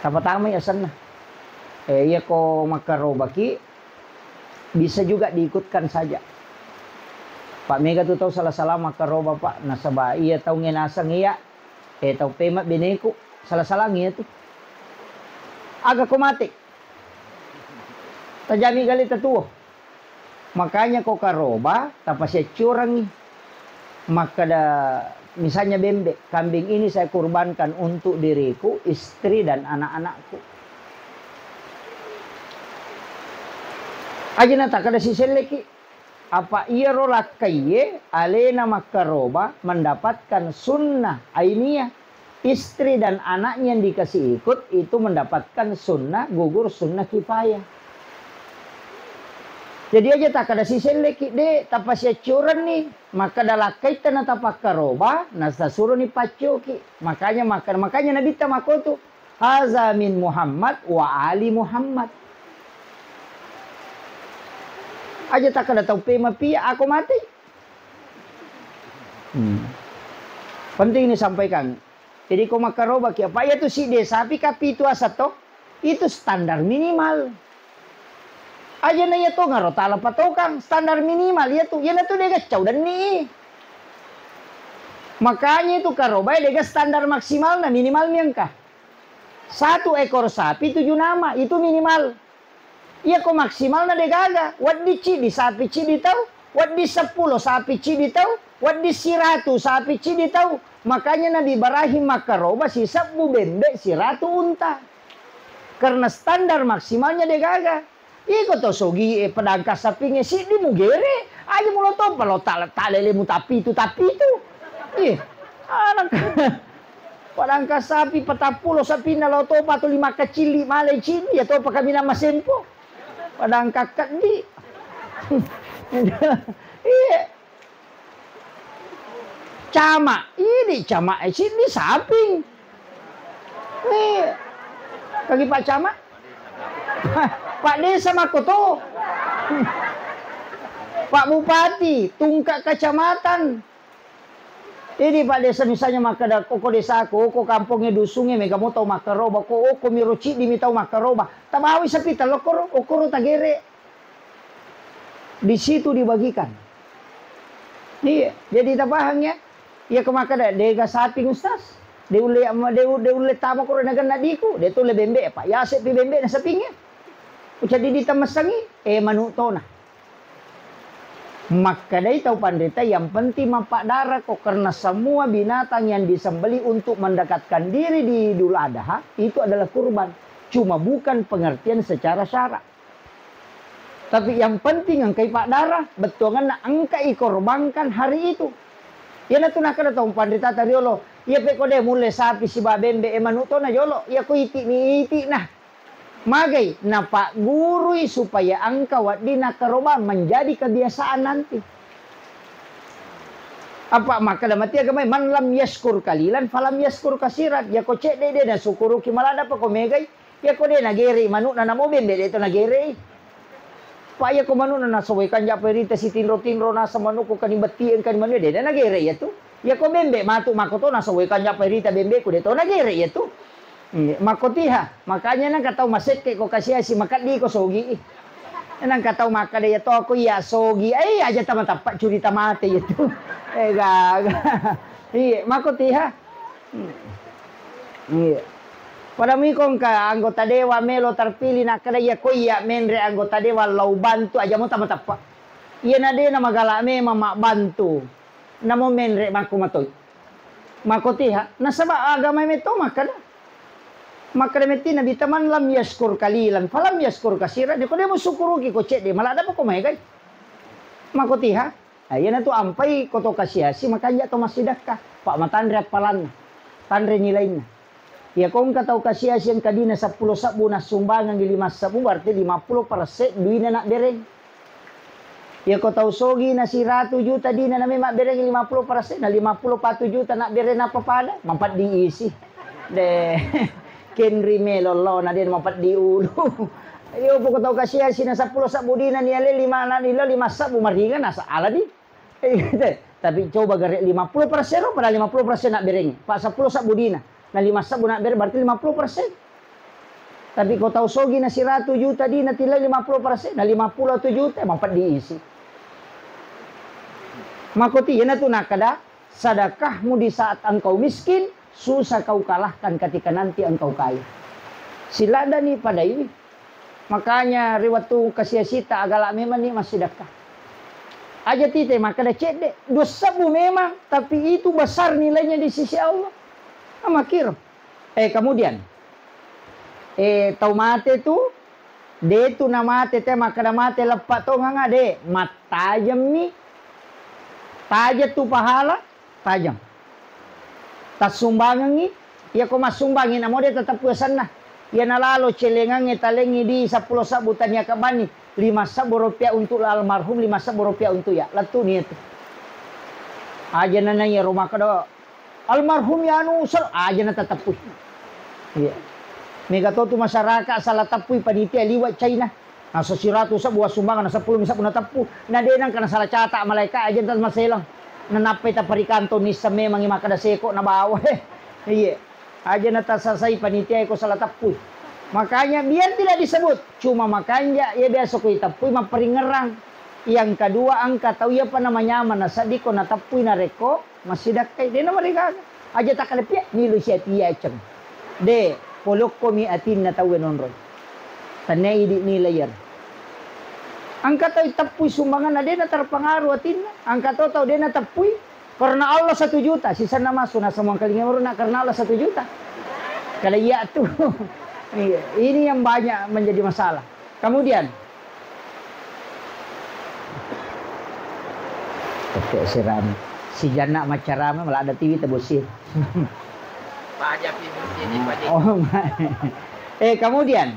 Tapatama ya senna. Eh, iya ko makkarobaki, bisa juga diikutkan saja. Pak, mega tu tau sala-sala makkaroba, Pak. Nasaba iya tau ngenaseng iya, eh, tau pema beneku, sala-salangi iya tu. Aga ko mate. Tajami gali tatuo. Makanya ko karoba, tapasiaccurangi. Makkeda, misalnya bembe, kambing ini saya kurbankan untuk diriku, istri, dan anak-anakku. Aja na takkeda siselleki. Apa iyaro lakkaiye alena makkaroba mendapatkan sunnah ainiyah. Istri dan anaknya yang dikasih ikut itu mendapatkan sunnah gugur, sunnah kifayah. Jadi aja takkeda siselleki, de, tapasiaccurenni, makkeda lakkaitta na tapakkaroba, na tasuroni paccoki. Makanya, maka-, makanya Nabitta makkotu, "Haza min Muhammad wa ali Muhammad." Aja takkeda tau pemapi ako mati. Hmm. Penting ini sampaikan. Jadi ko makkarobaki apa iya tu sidde sapi kapi itu asa to, itu standar minimal. Aja na iya to ngaro tala patokang standar minimal iya tu, iya na tu dega cau denni. Makanya itu karobai dega standar maksimal na minimal miangka. Satu ekor sapi tujuh nama itu minimal. Iya ko maksimalna de gaga, wedding ciddi sapi ciddi tau, wedding seppulo sapi ciddi tau, wedding siratu sapi ciddi tau. Makanya Nabi Ibrahim makkaroba sisebbu bembe siratu unta. Karena standar maksimalnya de gaga. Iko to sogi e pedangka sapinge siddi mugere, aja mulo tompa lo tale-, talele mutapitu-tapitu. Ih, anak. Padangka sapi patappulo sapinna lao topa tuli makkacilli malai cinni ya topa kaminang masempo. Padangka keddi. Iya. Cama, idi cama, eh, siddi saping. Eh, kagi Pak Cama? Pak Desa makko to. Pak Bupati, tungka kecamatan. Idi Pak Desa misalnya makkeda, "Ko, ko desaku, ko kampongnge, dusungnge, mega mo tau makkaroba, ko, ko miro ciddi mi tau makkaroba." Tabawi sapi tello koro, okoro tagere. Di situ dibagikan. Iya, jadi tapahang ya. Iya ko makkeda, "Dega saping, Ustaz. De ulle, de, de ulle tama koro nagenna diku, de tulle bembe, Pak. Yase pi bembe na sapingnge." Ucadi ditemmesangi, eh, manu tona. Makkedai tau panrita, "Yang penting mappaddara ko, karena semua binatang yang disembelih untuk mendekatkan diri di Idul Adha itu adalah kurban. Cuma bukan pengertian secara syarak. Tapi yang penting engkai paddara, bettuanganna engkai korbankan hari itu." Iyanatu nakkeda tau panritata riolo, "Iya pe ko de mulle sapi siba bembe, e manu tona jolo, iya ko iti mi iti nah." Magai? Napaggurui supaya engka wedding nakkarobang, menjadi kebiasaan nanti. Apa makkeda mati agamai, "Man lam yaskur kalilan falam yaskur kasiran." Yako cedde de nasukuruki malada pa ko megai. Yako de nagerei manukna namo bembe de to nagerei. Pa yako manukna nasawai kanja pa rita sitinro-tinro nasa manukku kani bettieng kani manu de na nagerei yatu. Yako bembe matu mako to nasawai kanja pa rita bembeku de to nagerei yatu. Iya, makkotiha. Makanya nengka tau masekke ko kasiasi, makeddi ko sogi i. Nengka tau makkeda, "Iya to ko iya sogi." Eh, aja tama tappa curita mate iya tu. Eh, gaga. Iya, makkotiha. Hmm. Iya. Pada mui ko engka anggota dewan melo terpilih nakkeda, "Iya ko iya menre anggota dewan lao bantu," aja mo tama tappa. Iya na de na magala memang mabbantu. Namo menre makko matoi. Makkotiha, nasaba agama metto makkeda. Makkeda metti Nabi, "Man lam yaskur kalilan, falam yaskur kasiran." Ko de musukuruki ko cedde, maladapa ko maegai. Makkotiha, ah, iyanatu ampai ko to kasiasi, makanja to massidakka. Pa matanre appalanna, tanre nilainna. Iya ko engka tau kasiasi engka dina seppulo sebbu nassumbangengi lima sebbu, berarti lima puluh persen duina nabbereng. Iya ko tau sogi na siratu juta dina name mabbereng lima puluh persen, na lima puluh patu juta nabbereng apa pada? Mapeddi isi. De, kenri melo lo na de mapeddi ulu. Iyo poko tau kasiasi na seppulo sebbu dina ni ale lima na nilo lima sebbu maringa na sa alani. Eh, tapi coba gare lima puluh persen ro, padahal lima puluh persen nabbereng. Pa seppulo sebbu dina. Na lima sebbu nabbereng berarti lima puluh persen. Tapi ko tau sogi na siratu juta dina tilla lima puluh persen, na lima puluh juta mapeddi isi. Makoti iyanatu nakkeda, sedekahmu di saat engkau miskin, susah kau kalahkan ketika nanti engkau kaya. Siladani padaiwi. Makanya ri wettu kasiasita agala memang ni massidekka. Aja tite makkeda cedde, dua sebbu memang, tapi itu besar nilainya di sisi Allah. Amakkiro. Eh, kemudian, eh, tau mate tu, de tu namate te makkeda mate leppa tonganga de, mattajemmi, tajeng tu pahala, tajeng. Tassumbangengngi, iya ko massumbangngi namo de teteppu asenna. Iya nalalo celengangnge talengngi di seppulo sebbu tania kebbanni, lima sebbu rupiah untuk almarhum, lima sebbu rupiah untuk ya, lettu ni itu. Aja nana iya ro makkeda, "Almarhum ya anu sel-," aja na tateppui. Iya. Mega to tu masyarakat salah teppui panitia liwat China. Nasa siratu sebbu wassumbangeng, na seppulo mi sebbu na teppu. Na de nangka na salah catat malaika aja ta maselang. Na nappai ta parikantong nisseng memangi makkeda seko na bawa. Iya. Aja na tasasai panitia ko salah teppui. Makanya biar tidak disebut. Cuma makanja iya biasa ko iteppui mapparingerang. Yang kedua engka tau iya pa namanyameng na seddi ko na teppui narekko massidakkai, de namarigaga. Aja takkaleppia, nilo sia tiaceng. De, polokkomi atinna tauwe nonroi. Tannia idi nilai iyaro. Engka tau teppui sumbanganna, de naterpengaruh atinna. Engka to tau de nateppui, karena Allah satu juta, sisenna massu, nasemua kalinga baru nak karena Allah satu juta. Kalau iya tu. Iya, ini yang banyak menjadi masalah. Kemudian, tette sirama. Si Janna maccarama, maladda tiwi tabosi. Paja pi bosi ni, Pak. Oh, ma-, eh, kemudian,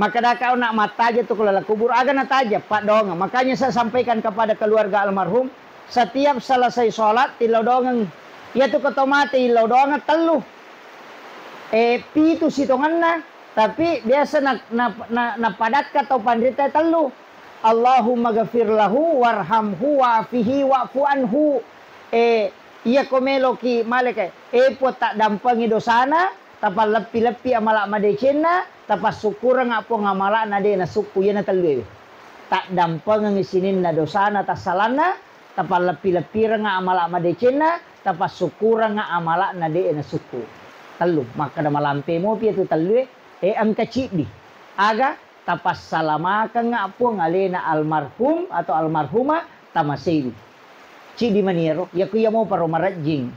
makkadaka nak mattaja tu kelala kubur, aga nataja, paddoangeng. Makanya saya sampaikan kepada keluarga almarhum, setiap selesai sholat, tillau doangeng Iyatu ko to mate illau doangeng tellu. Eh, pitu sitongenna, tapi biasa na, na, na, napadakka tau panrita tellu. Allahumma ghafir lahu warhamhu wa'afihi wa'fu anhu. Eh, iya ko meloki maleke, eh, Puang, taddampengi dosana, tapalleppi-leppi amala madecenna, tapassukkurengnga Puang amala'na de nasukku, iyana tellu ewe. Taddampengengngi sininna dosana tassalanna, tapalleppi-leppirengnga amala madecenna, tapassukkurengnga amala'na de nasukku. Tellu, makkeda malampe mopi iyatu tellue, eh, engka ciddi. Aga? Tapassalamakeng Puang alena almarhum atau almarhumah tamasewi. Ciddi maniero, iya ku iya moparo marejjing.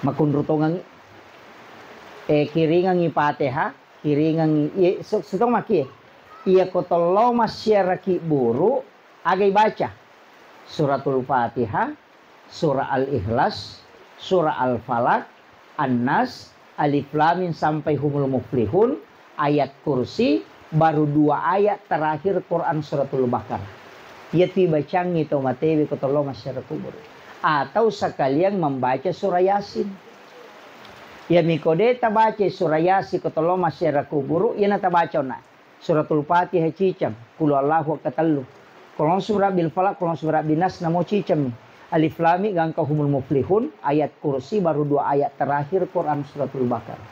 Makunru tongengi. Eh, kiringengi Fatihah, kiringengi, iye, su-, sutong maki. Iya ko tollo massiaraki buru, aga ibaca? Suratul Fatihah, Surah Al-Ikhlas, Surah Al-Falaq, An-Nas, Alif Lam Mim sampai Humul Muflihun, Ayat Kursi, baru dua ayat terakhir Quran Suratul Baqarah. Iyatu ibacangngi to matewe ko tollo massiara kubur. Atau sekalian membaca surah Yasin. Iya miko de tabaca surah Yasin ko tollo massiara kubur, iyana tabaca onna. Suratul Fatihah ciceng, Qul Huwallahu wekka tellu. Qul A'udzu Birabbil Falaq, Qul A'udzu Birabbin Nas namo ciceng mi. Alif Lam Mim gangka Humul Muflihun, Ayat Kursi baru dua ayat terakhir Quran Suratul Baqarah.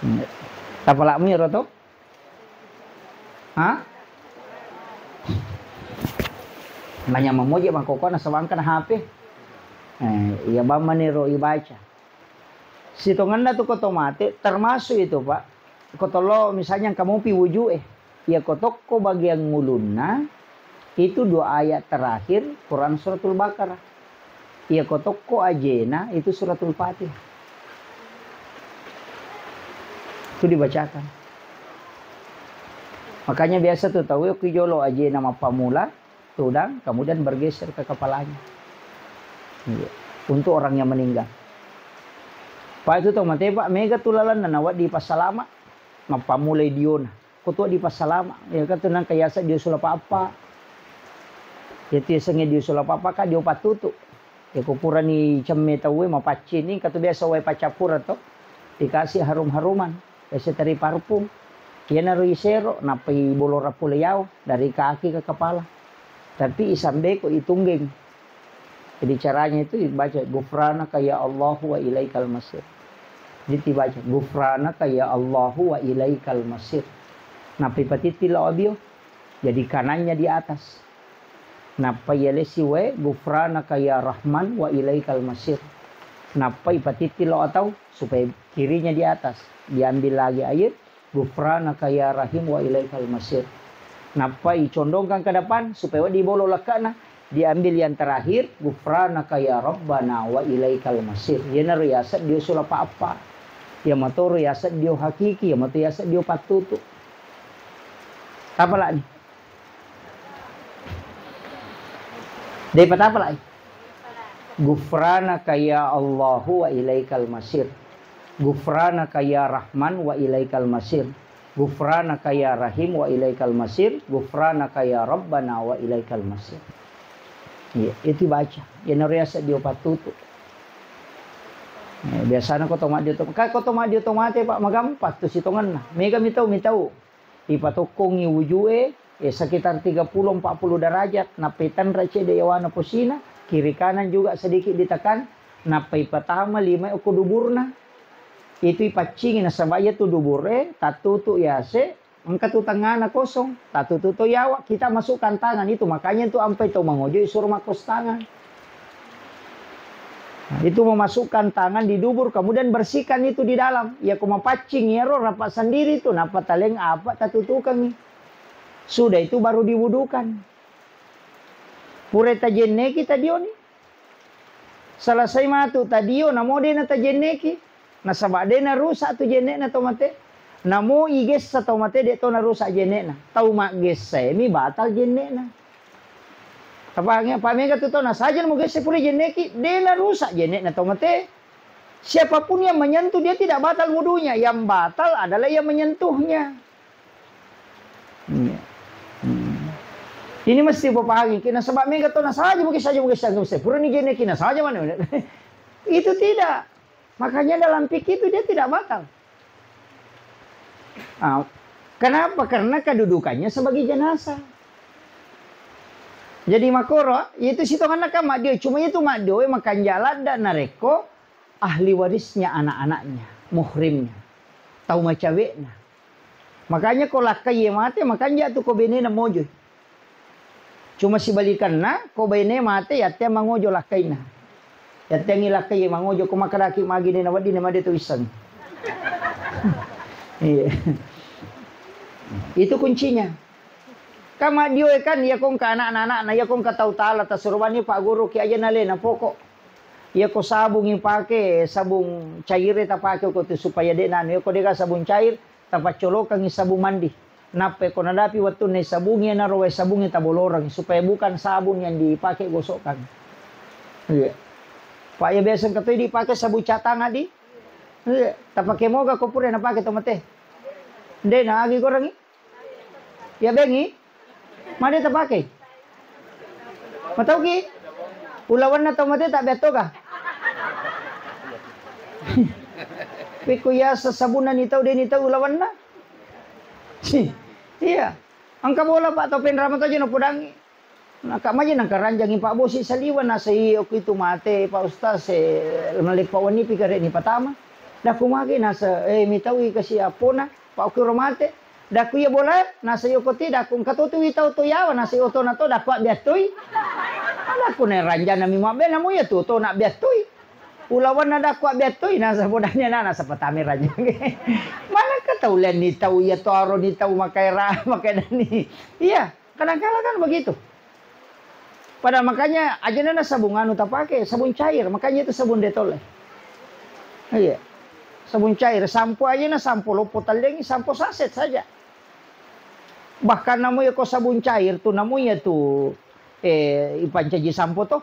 Hmm. Tapalakmu iyaro to? Ha? Nanya mamoje mangkoko nasaba engka na H P. Eh, iya bang manero ibaca. Sitongenna tu ko to mate, termasuk itu, Pak. Ko tollo misalnya engka mopi wujue, iya ko tokko bagian ngulunna, itu dua ayat terakhir Quran Suratul Baqarah. Iya ko tokko ajena, itu Suratul Fatihah. Itu dibacakan. Makanya biasa tu tau ki jolo ajena mappamula, tudang, kemudian bergeser ke kepalanya. Iya. Untuk orang yang meninggal. Pak, itu tau mate, Pak, mega tu lalanna nawedding dipassalama, mappamulai diona. Ko tu dipassalama, ya kan tu nangka yaseng dio sulapa apa. Yatu yasengnge dio sulapa apa, Kak, dio pattutu. Ya ko purani cemme tauwe mapaccing ni, engka tu biasa wae paccappureng to. Dikasih harum-haruman. Biasa teri parfum. Iyanaro isero, nappai bolora pole yawa dari kaki ke kepala. Tapi isambeko itunggeng. Jadi caranya itu dibaca, "Ghufranaka ya Allahu wa ilaikal masir." Jadi dibaca, "Ghufranaka ya Allahu wa ilaikal masir." Nappai patitti lao abio. Jadi kanannya di atas. Nappai yalesi wae, "Ghufranaka ya Rahman wa ilaikal masir." Nappai patitti lao atau supaya kirinya di atas. Diambil lagi air, "Ghufranaka ya Rahim wa ilaikal masir." Nappai condongkan ke depan supaya wedding bolo lekkana, diambil yang terakhir, "Ghufranaka ya Rabbana wa ilaikal masir." Iyanaro yaseng dio sulapa apa. Iya matoro yaseng dio hakiki, iya mato yaseng dio pattutu. Tapalani. Daripada apa lagi? Ghufranaka ya Allahu wa ilaikal masir. Ghufranaka ya Rahman wa ilaikal masir. Ghufranaka ya Rahim wa ilaikal masir. Ghufranaka ya Rabbana wa ilaikal masir. Iya, itu baca. Iyanaro yaseng dio pattutu. Eh, biasana ko to maddio to, ka ko to maddio to mate, Pak, magampang tu sitongenna. Mega mitau, mitau. Ipatokkongi wujue, eh, sekitar tiga puluh, empat puluh derajat, nappai tanra cedde yawana posina, kiri kanan juga sedikit ditekan, nappai patama lima okko duburna. Itu ipaccingi nasaba iyatu dubure tattutu yase, engka tu tengngana kosong, tattutu to yawa, kita masukkan tangan itu, makanya itu ampai to mangojo isuro makkustangan. Nah, itu memasukkan tangan di dubur, kemudian bersihkan itu di dalam. Iya ko mapaccing iyaro, rapat sendiri tu, nappa taleng apa tatutukangi. Sudah itu baru diwudukan. Pura tajenneki tadioni. Selesai matu tadio, namo de natajenneki. Nasaba de narusak tu jenne'na to mate. Namo igessa to mate, de to narusak jenne'na. Tau maggessa mi batal jenne'na. Apa, apa mega tu tau nasajeng mugesse pura jenneki, de narusak jenne'na tau mate. Siapapun yang menyentuh dia tidak batal wudunya, yang batal adalah yang menyentuhnya. Iya. Hmm. Ini mesti upahami, kena sebab mega to nasaja, mungkin saja, mungkin saja, mungkin saja. Pura ni gini, kena saja mana. Itu tidak. Makanya dalam fikih itu dia tidak batal. Ah, kenapa? Karena kedudukannya sebagai jenazah. Jadi makoro, itu sitonganna kan maddio, cuma itu maddio, makanja ladda narekko ahli warisnya anak-anaknya, muhrimnya, tau macawekna. Makanya ko lakkai mate, makanja tu ko benena mojoi. Cuma sibalikanna, ko bene mate, yatteang mangojo lakkaina. Yatteangi lakkai mangojo, ko makkadaki magi dena wedding na made to isseng. Iya. Itu kuncinya. Kan maddio e kan, iya ko engka anak-anak, iya ko engka tau tala, tasuruwani Pak Guru ki aja nalena pokok. Iya ko sabung ipake, sabung cair e tapake ko tu supaya de nanu. Iya ko dega sabung cair, tapaccolokangngi sabung mandi. Nappa ko nadapi wettunna sabungnge, naro wae sabungnge taboloreng supaya bukan sabun yang dipakai gosokkan. Iya. Pak, ya biasa engka toi dipake sabun catang adi. Iya. Tapake moga ko pura napake to mate. Nde na agi gorengi. Ya bengi. Made tapake. Matauki? Ulawanna tau mate tak beattoga? Pekko yaseng sabunna ni tau, de ni tau ulawanna. Si, iya. Engka bola, Pak, tau penrama tau aja no podangi. Naka maja nangka ranjangi Pak Bosi saliwa, nasa iyo ku itu mate, Pak Ustaz, se maleppa wani pi kare ni patama. Daku mage nasa, eh, mitaui kasi apona, Pak, okiro mate. Daku iya bola, nasa iyo koti, daku engka to tu witau to yawa, nasa iyo tona to, daku abbiattui. Daku ne ranjana mi mabbe, namu iya tu to na abbiattui. Ulawanna daku abbiattui, nasa bodanya na, nasa patame ranjang. Mana ka tau lenni tau iya to aro ni tau makaera, makaedani. Iya, kadang-kala kan begitu. Pada makanya aja na sabun anu tapake, sabun cair, makanya itu sabun Dettol. Iya. Sabun cair, sampo aja na sampo loppo tallengi, sampo saset saja. Bahkan namu ya ko sabun cair tu, namu ya tu, eh, ipancaji sampo to.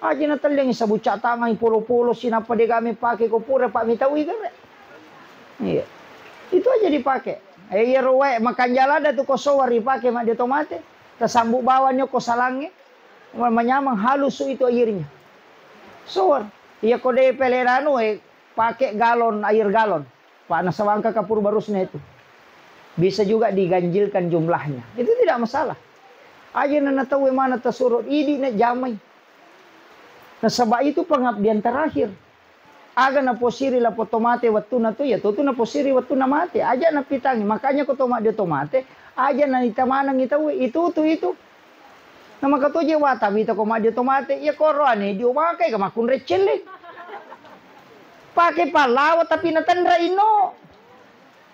Aja na tellengi sabun catangang, polo-polo, sinappa dega mepake ko pura, Pak, mitaui gare. Iya. Itu aja dipake. Eh, iya ro wae, makanja ladda tu ko sowar ipake madde to mate. Tasambu bawang ko salangnge. Manyameng halusu itu airnya. Sowar. Iya ko de pele anu, eh, pake galon, air galon. Pak, nasaba engka kapur barusna itu. Bisa juga diganjilkan jumlahnya. Itu tidak masalah. Aja na tau mana tasuro idi na jamai. Nasaba itu pengabdian terakhir. Aga naposiri lapong to mate wettunna tu, ya tu naposiri wettunna mate. Aja napitangi. Makanya ko to madde to mate, aja na ita manengi tau itu tu itu. Na makatoje wata wita ko madde to mate, iya ko roane dio makai ga makkunrai celleng. Pake pallawa tapi natenra ino.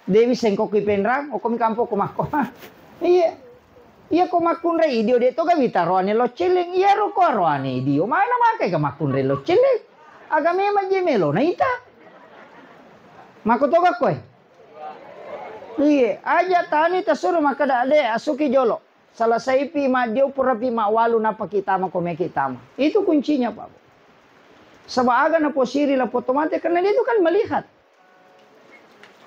Dewi sengkok ki penrang, okomi kampo ko makko. Iya. Iya ko makkunrai dio de to ga wita roane lo celleng. Iya ro ko roane dio. Mana makai ga makkunrai lo celleng. Aga memang je melo na ita. Makko to ga koe. Iya, aja tani tasuro makkada de asuki jolo. Selesaipi maddio, purapi mawwalu, nappaki tama, komeki tama. Itu kuncinya, Pak. Saba aga naposiri lapong to mate, karena dia itu kan melihat.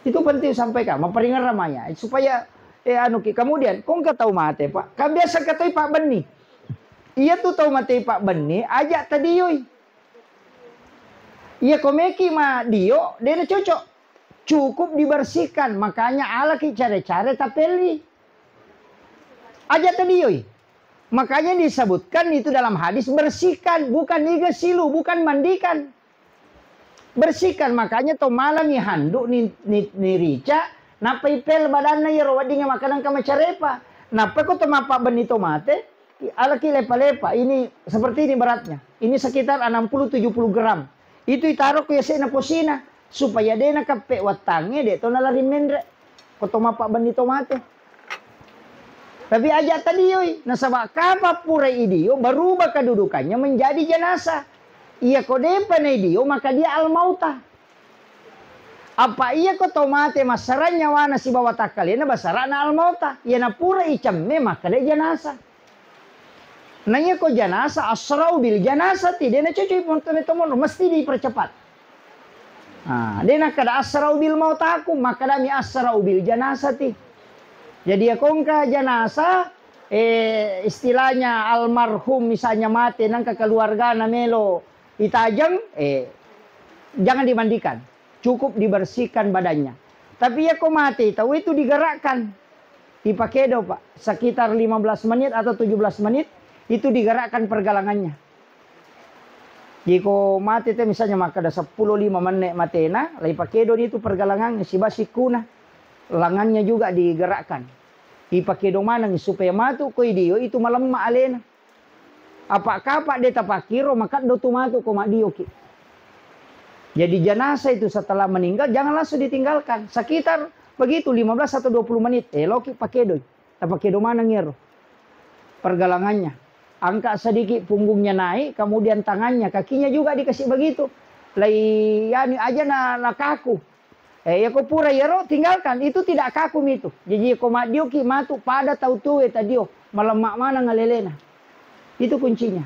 Itu penting sampaikan, mapparingeng ramaya, supaya, eh, anu ki. Kemudian, ko engka tau mate, Pak. Kan biasa katoi Pak Benni. Iya tu tau mate Pak Benni, aja tadioi. Iya komeki maddio, de na cocok. Cukup dibersihkan, makanya alaki care-care tapelli. Aja tadioi. Makanya disebutkan itu dalam hadis, bersihkan, bukan igesilu, bukan mandikan. Bersihkan, makanya to malami handuk ni, ni, ni rica, nappa ipel badanna iyaro weddingnge makkeda engka macarepa. Nappa ko to mappabbenni to mate, alaki lepa-lepa, ini seperti ini beratnya. Ini sekitar enam puluh tujuh puluh gram. Itu itaro ko yase'na posina, supaya de nakappe wattangnge, de to nalari menre. Ko to mappabbenni to mate. Tapi aja tadioi, nasaba kapang purai idio, berubah kedudukannya menjadi jenazah. Iya ko depa naidio, maka dia al-mauta. Apa iya ko to mate massarang nyawana sibawa takkalena, basarana al-mauta. Iya na pura icemme, maka de jenazah. Na iya ko janasa, asrau bil janasati, de na cocok monto-, monto, mesti dipercepat. Ah, de nakkeda asrau bil mautaku, makkadami asrau bil janasati. Jadi iya ko engka janasa, eh, istilahnya almarhum misalnya mate, nangka keluargana melo itajeng, eh, jangan dimandikan. Cukup dibersihkan badannya. Tapi ya ko mate, tahu itu digerakkan. Dipakedo, Pak. Sekitar lima belas menit atau tujuh belas menit, itu digerakkan pergelangannya. Jiko mate te misalnya makkeda seppulo lima menne matena, laipakedoni itu pergelangannya, siba sikkuna. Lengannya juga digerakkan. Ipakedo maneng supaya matu koi dio itu malemma alena. Apa kapa de tapakkiro, makeddo tu matu ko madioki. Jadi jenazah itu setelah meninggal jangan langsung ditinggalkan. Sekitar begitu lima belas atau dua puluh menit, eloki pakedoi. Tapakedo maneng ero pergelangannya. Angkat sedikit punggungnya naik, kemudian tangannya, kakinya juga dikasih begitu. Lai anu aja na, na kaku. Eh, yako pura yero, tinggalkan. Itu tidak kaku mitu. Jadi, yako maddioki matu pada tau tuwe tadio, malemma maneng alelena. Itu kuncinya.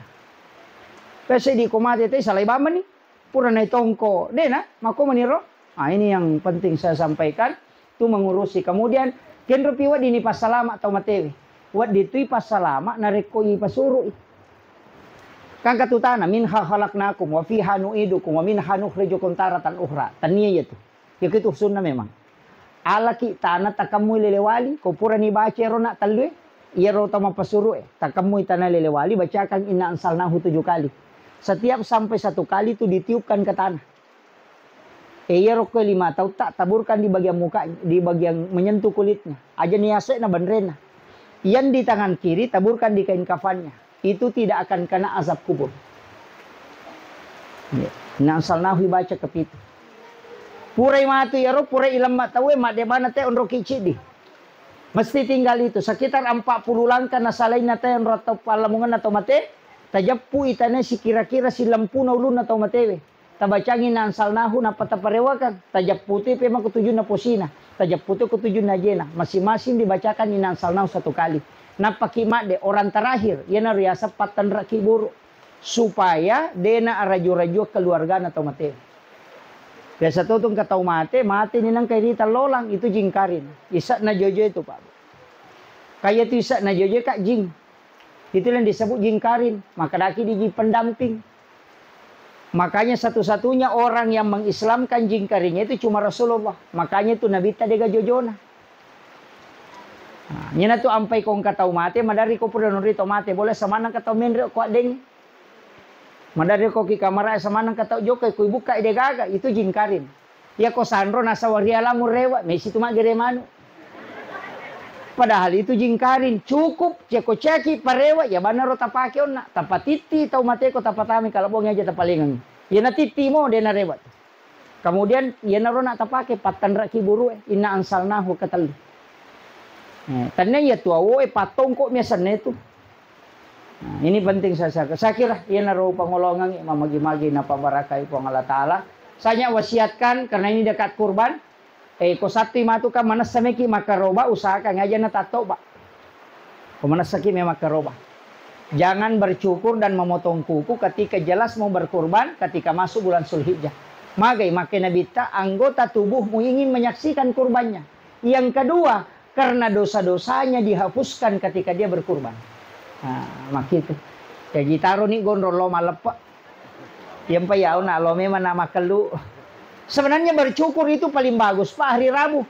Pese di ko mate te salai bamani. Pura naitongko, dena, mako meniro. Ah, ini yang penting saya sampaikan. Tu mengurusi. Kemudian, kenro pi weddini passalama tau matewe. Weddi tui passalama narekko ipasuru'i. Kan katutana, "Minha khalaqnakum wa fiha nu'idukum wa minha nukhrijukum taratan ukhra." Tania iya tu. Iyakitu sunna memang. Alaki tana takammui lele wali, ko purani baca ero na tellue, iyaro tau mapasuru'e, takammui tana lele wali, bacakan inna ansalnahu tujuh kali. Setiap sampai satu kali tu ditiupkan ke tanah. E, iyaro ko lima tau tak taburkan di bagian muka, di bagian menyentuh kulitnya. Aja ni ase'na banrena. Yang di tangan kiri taburkan di kain kafannya. Itu tidak akan kena azab kubur. Ya. Inna ansalnahu baca kepitu. Purai matu iyaro, purai ilemma tauwe, madde bana te onroki ciddi. Mesti tinggal itu, sekitar empat puluh langkah nasalainna te onro tau pallamungenna tau mate, tajeppu itane sikira-kira silempuna ulunna tau matewe. Tabacangi inna ansalnahu, nappa taparewakang. Tajepputi pe mako tujunna posina. Tajepputi ko tujunna ajena. Masing-masing dibacakan inna ansalnahu satu kali. Nappaki madde orang terakhir, iyanaro riaseng pattenreki buru. Supaya dena araju-rajua keluargana tau mate. Biasa to tu engka tau mate, mate ni nangka irita lolang, itu jingkarin. Ise'na jojo itu, Pak. Kaya tu ise'na jojo, Kak, jing. Itulah yang disebut jingkarin. Makkedaki di jing pendamping. Makanya satu-satunya orang yang mengislamkan jingkarinnya itu cuma Rasulullah. Makanya itu Nabi tadi gak jojona. Nah, nyena tu ampai ko engka tau mate, madari ko pura nuri tau mate, boleh semanang ke tau menre ko addeng. Madari ko ki kamara semanang ke tau jokka, ko ibuka ide gaga, itu jingkarin. Iya ko sanro nasawa ri alamu rewa, mesi tu maggere manu. Padahal itu jingkarin, cukup ceko ceki parewa, ya banaro tapake onna, tapatitti tau mate ko tapatami kalabongi aja tapalengang. Ya natitti mo de narewa. Kemudian iyanaro na tapake pattenreki burue, inna ansalnahu ketellu. Eh, tenne iya tuawoe pattongko miasanne tu. Nah, ini penting saya, saya, saya kira iyanaro pangolongangi mamagi-magi napabarakai Puang Allah Ta'ala. Saya wasiatkan karena ini dekat kurban. Eh, ko sattui matu kan manessa meki makkaroba, usahakan aja na tattoba. Ko manessaki memang makkaroba. Jangan bercukur dan memotong kuku ketika jelas mau berkurban ketika masuk bulan Zulhijjah. Magai make Nabitta, anggota tubuhmu ingin menyaksikan kurbannya. Yang kedua, karena dosa-dosanya dihapuskan ketika dia berkurban. Nah, makitu. Jadi taro ni gondrong lo maleppe. Yang pa yau na lo memang na makellu. Sebenarnya bercukur itu paling bagus, Pak, hari Rabu.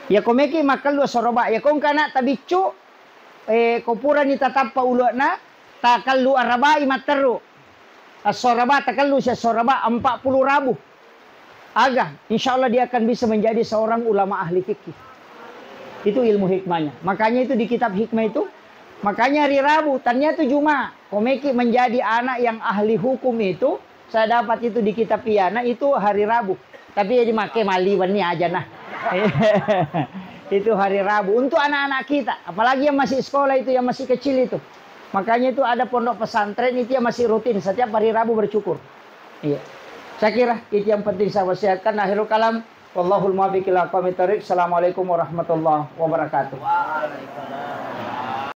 Ya ko meki makellu soroba, ya ko engka anak tabiccu, eh, ko purani tatappa uluna, takellu arabai matteru. Assoraba takellu si assoraba empat puluh rabu. Aga, insya Allah dia akan bisa menjadi seorang ulama ahli fikih. Itu ilmu hikmahnya. Makanya itu di kitab hikmah itu, makanya hari Rabu, tania tu Juma. Ko meki menjadi anak yang ahli hukum itu, saya dapat itu di kitab Iyana, itu hari Rabu. Tapi ya dimake maliwan ni aja nah. Itu hari Rabu. Untuk anak-anak kita, apalagi yang masih sekolah itu, yang masih kecil itu. Makanya itu ada pondok pesantren itu yang masih rutin setiap hari Rabu bercukur. Iya. Saya kira itu yang penting saya wasiatkan. Akhirul kalam, wallahul muwaffiq ila aqwamit thariq. Assalamualaikum warahmatullahi wabarakatuh.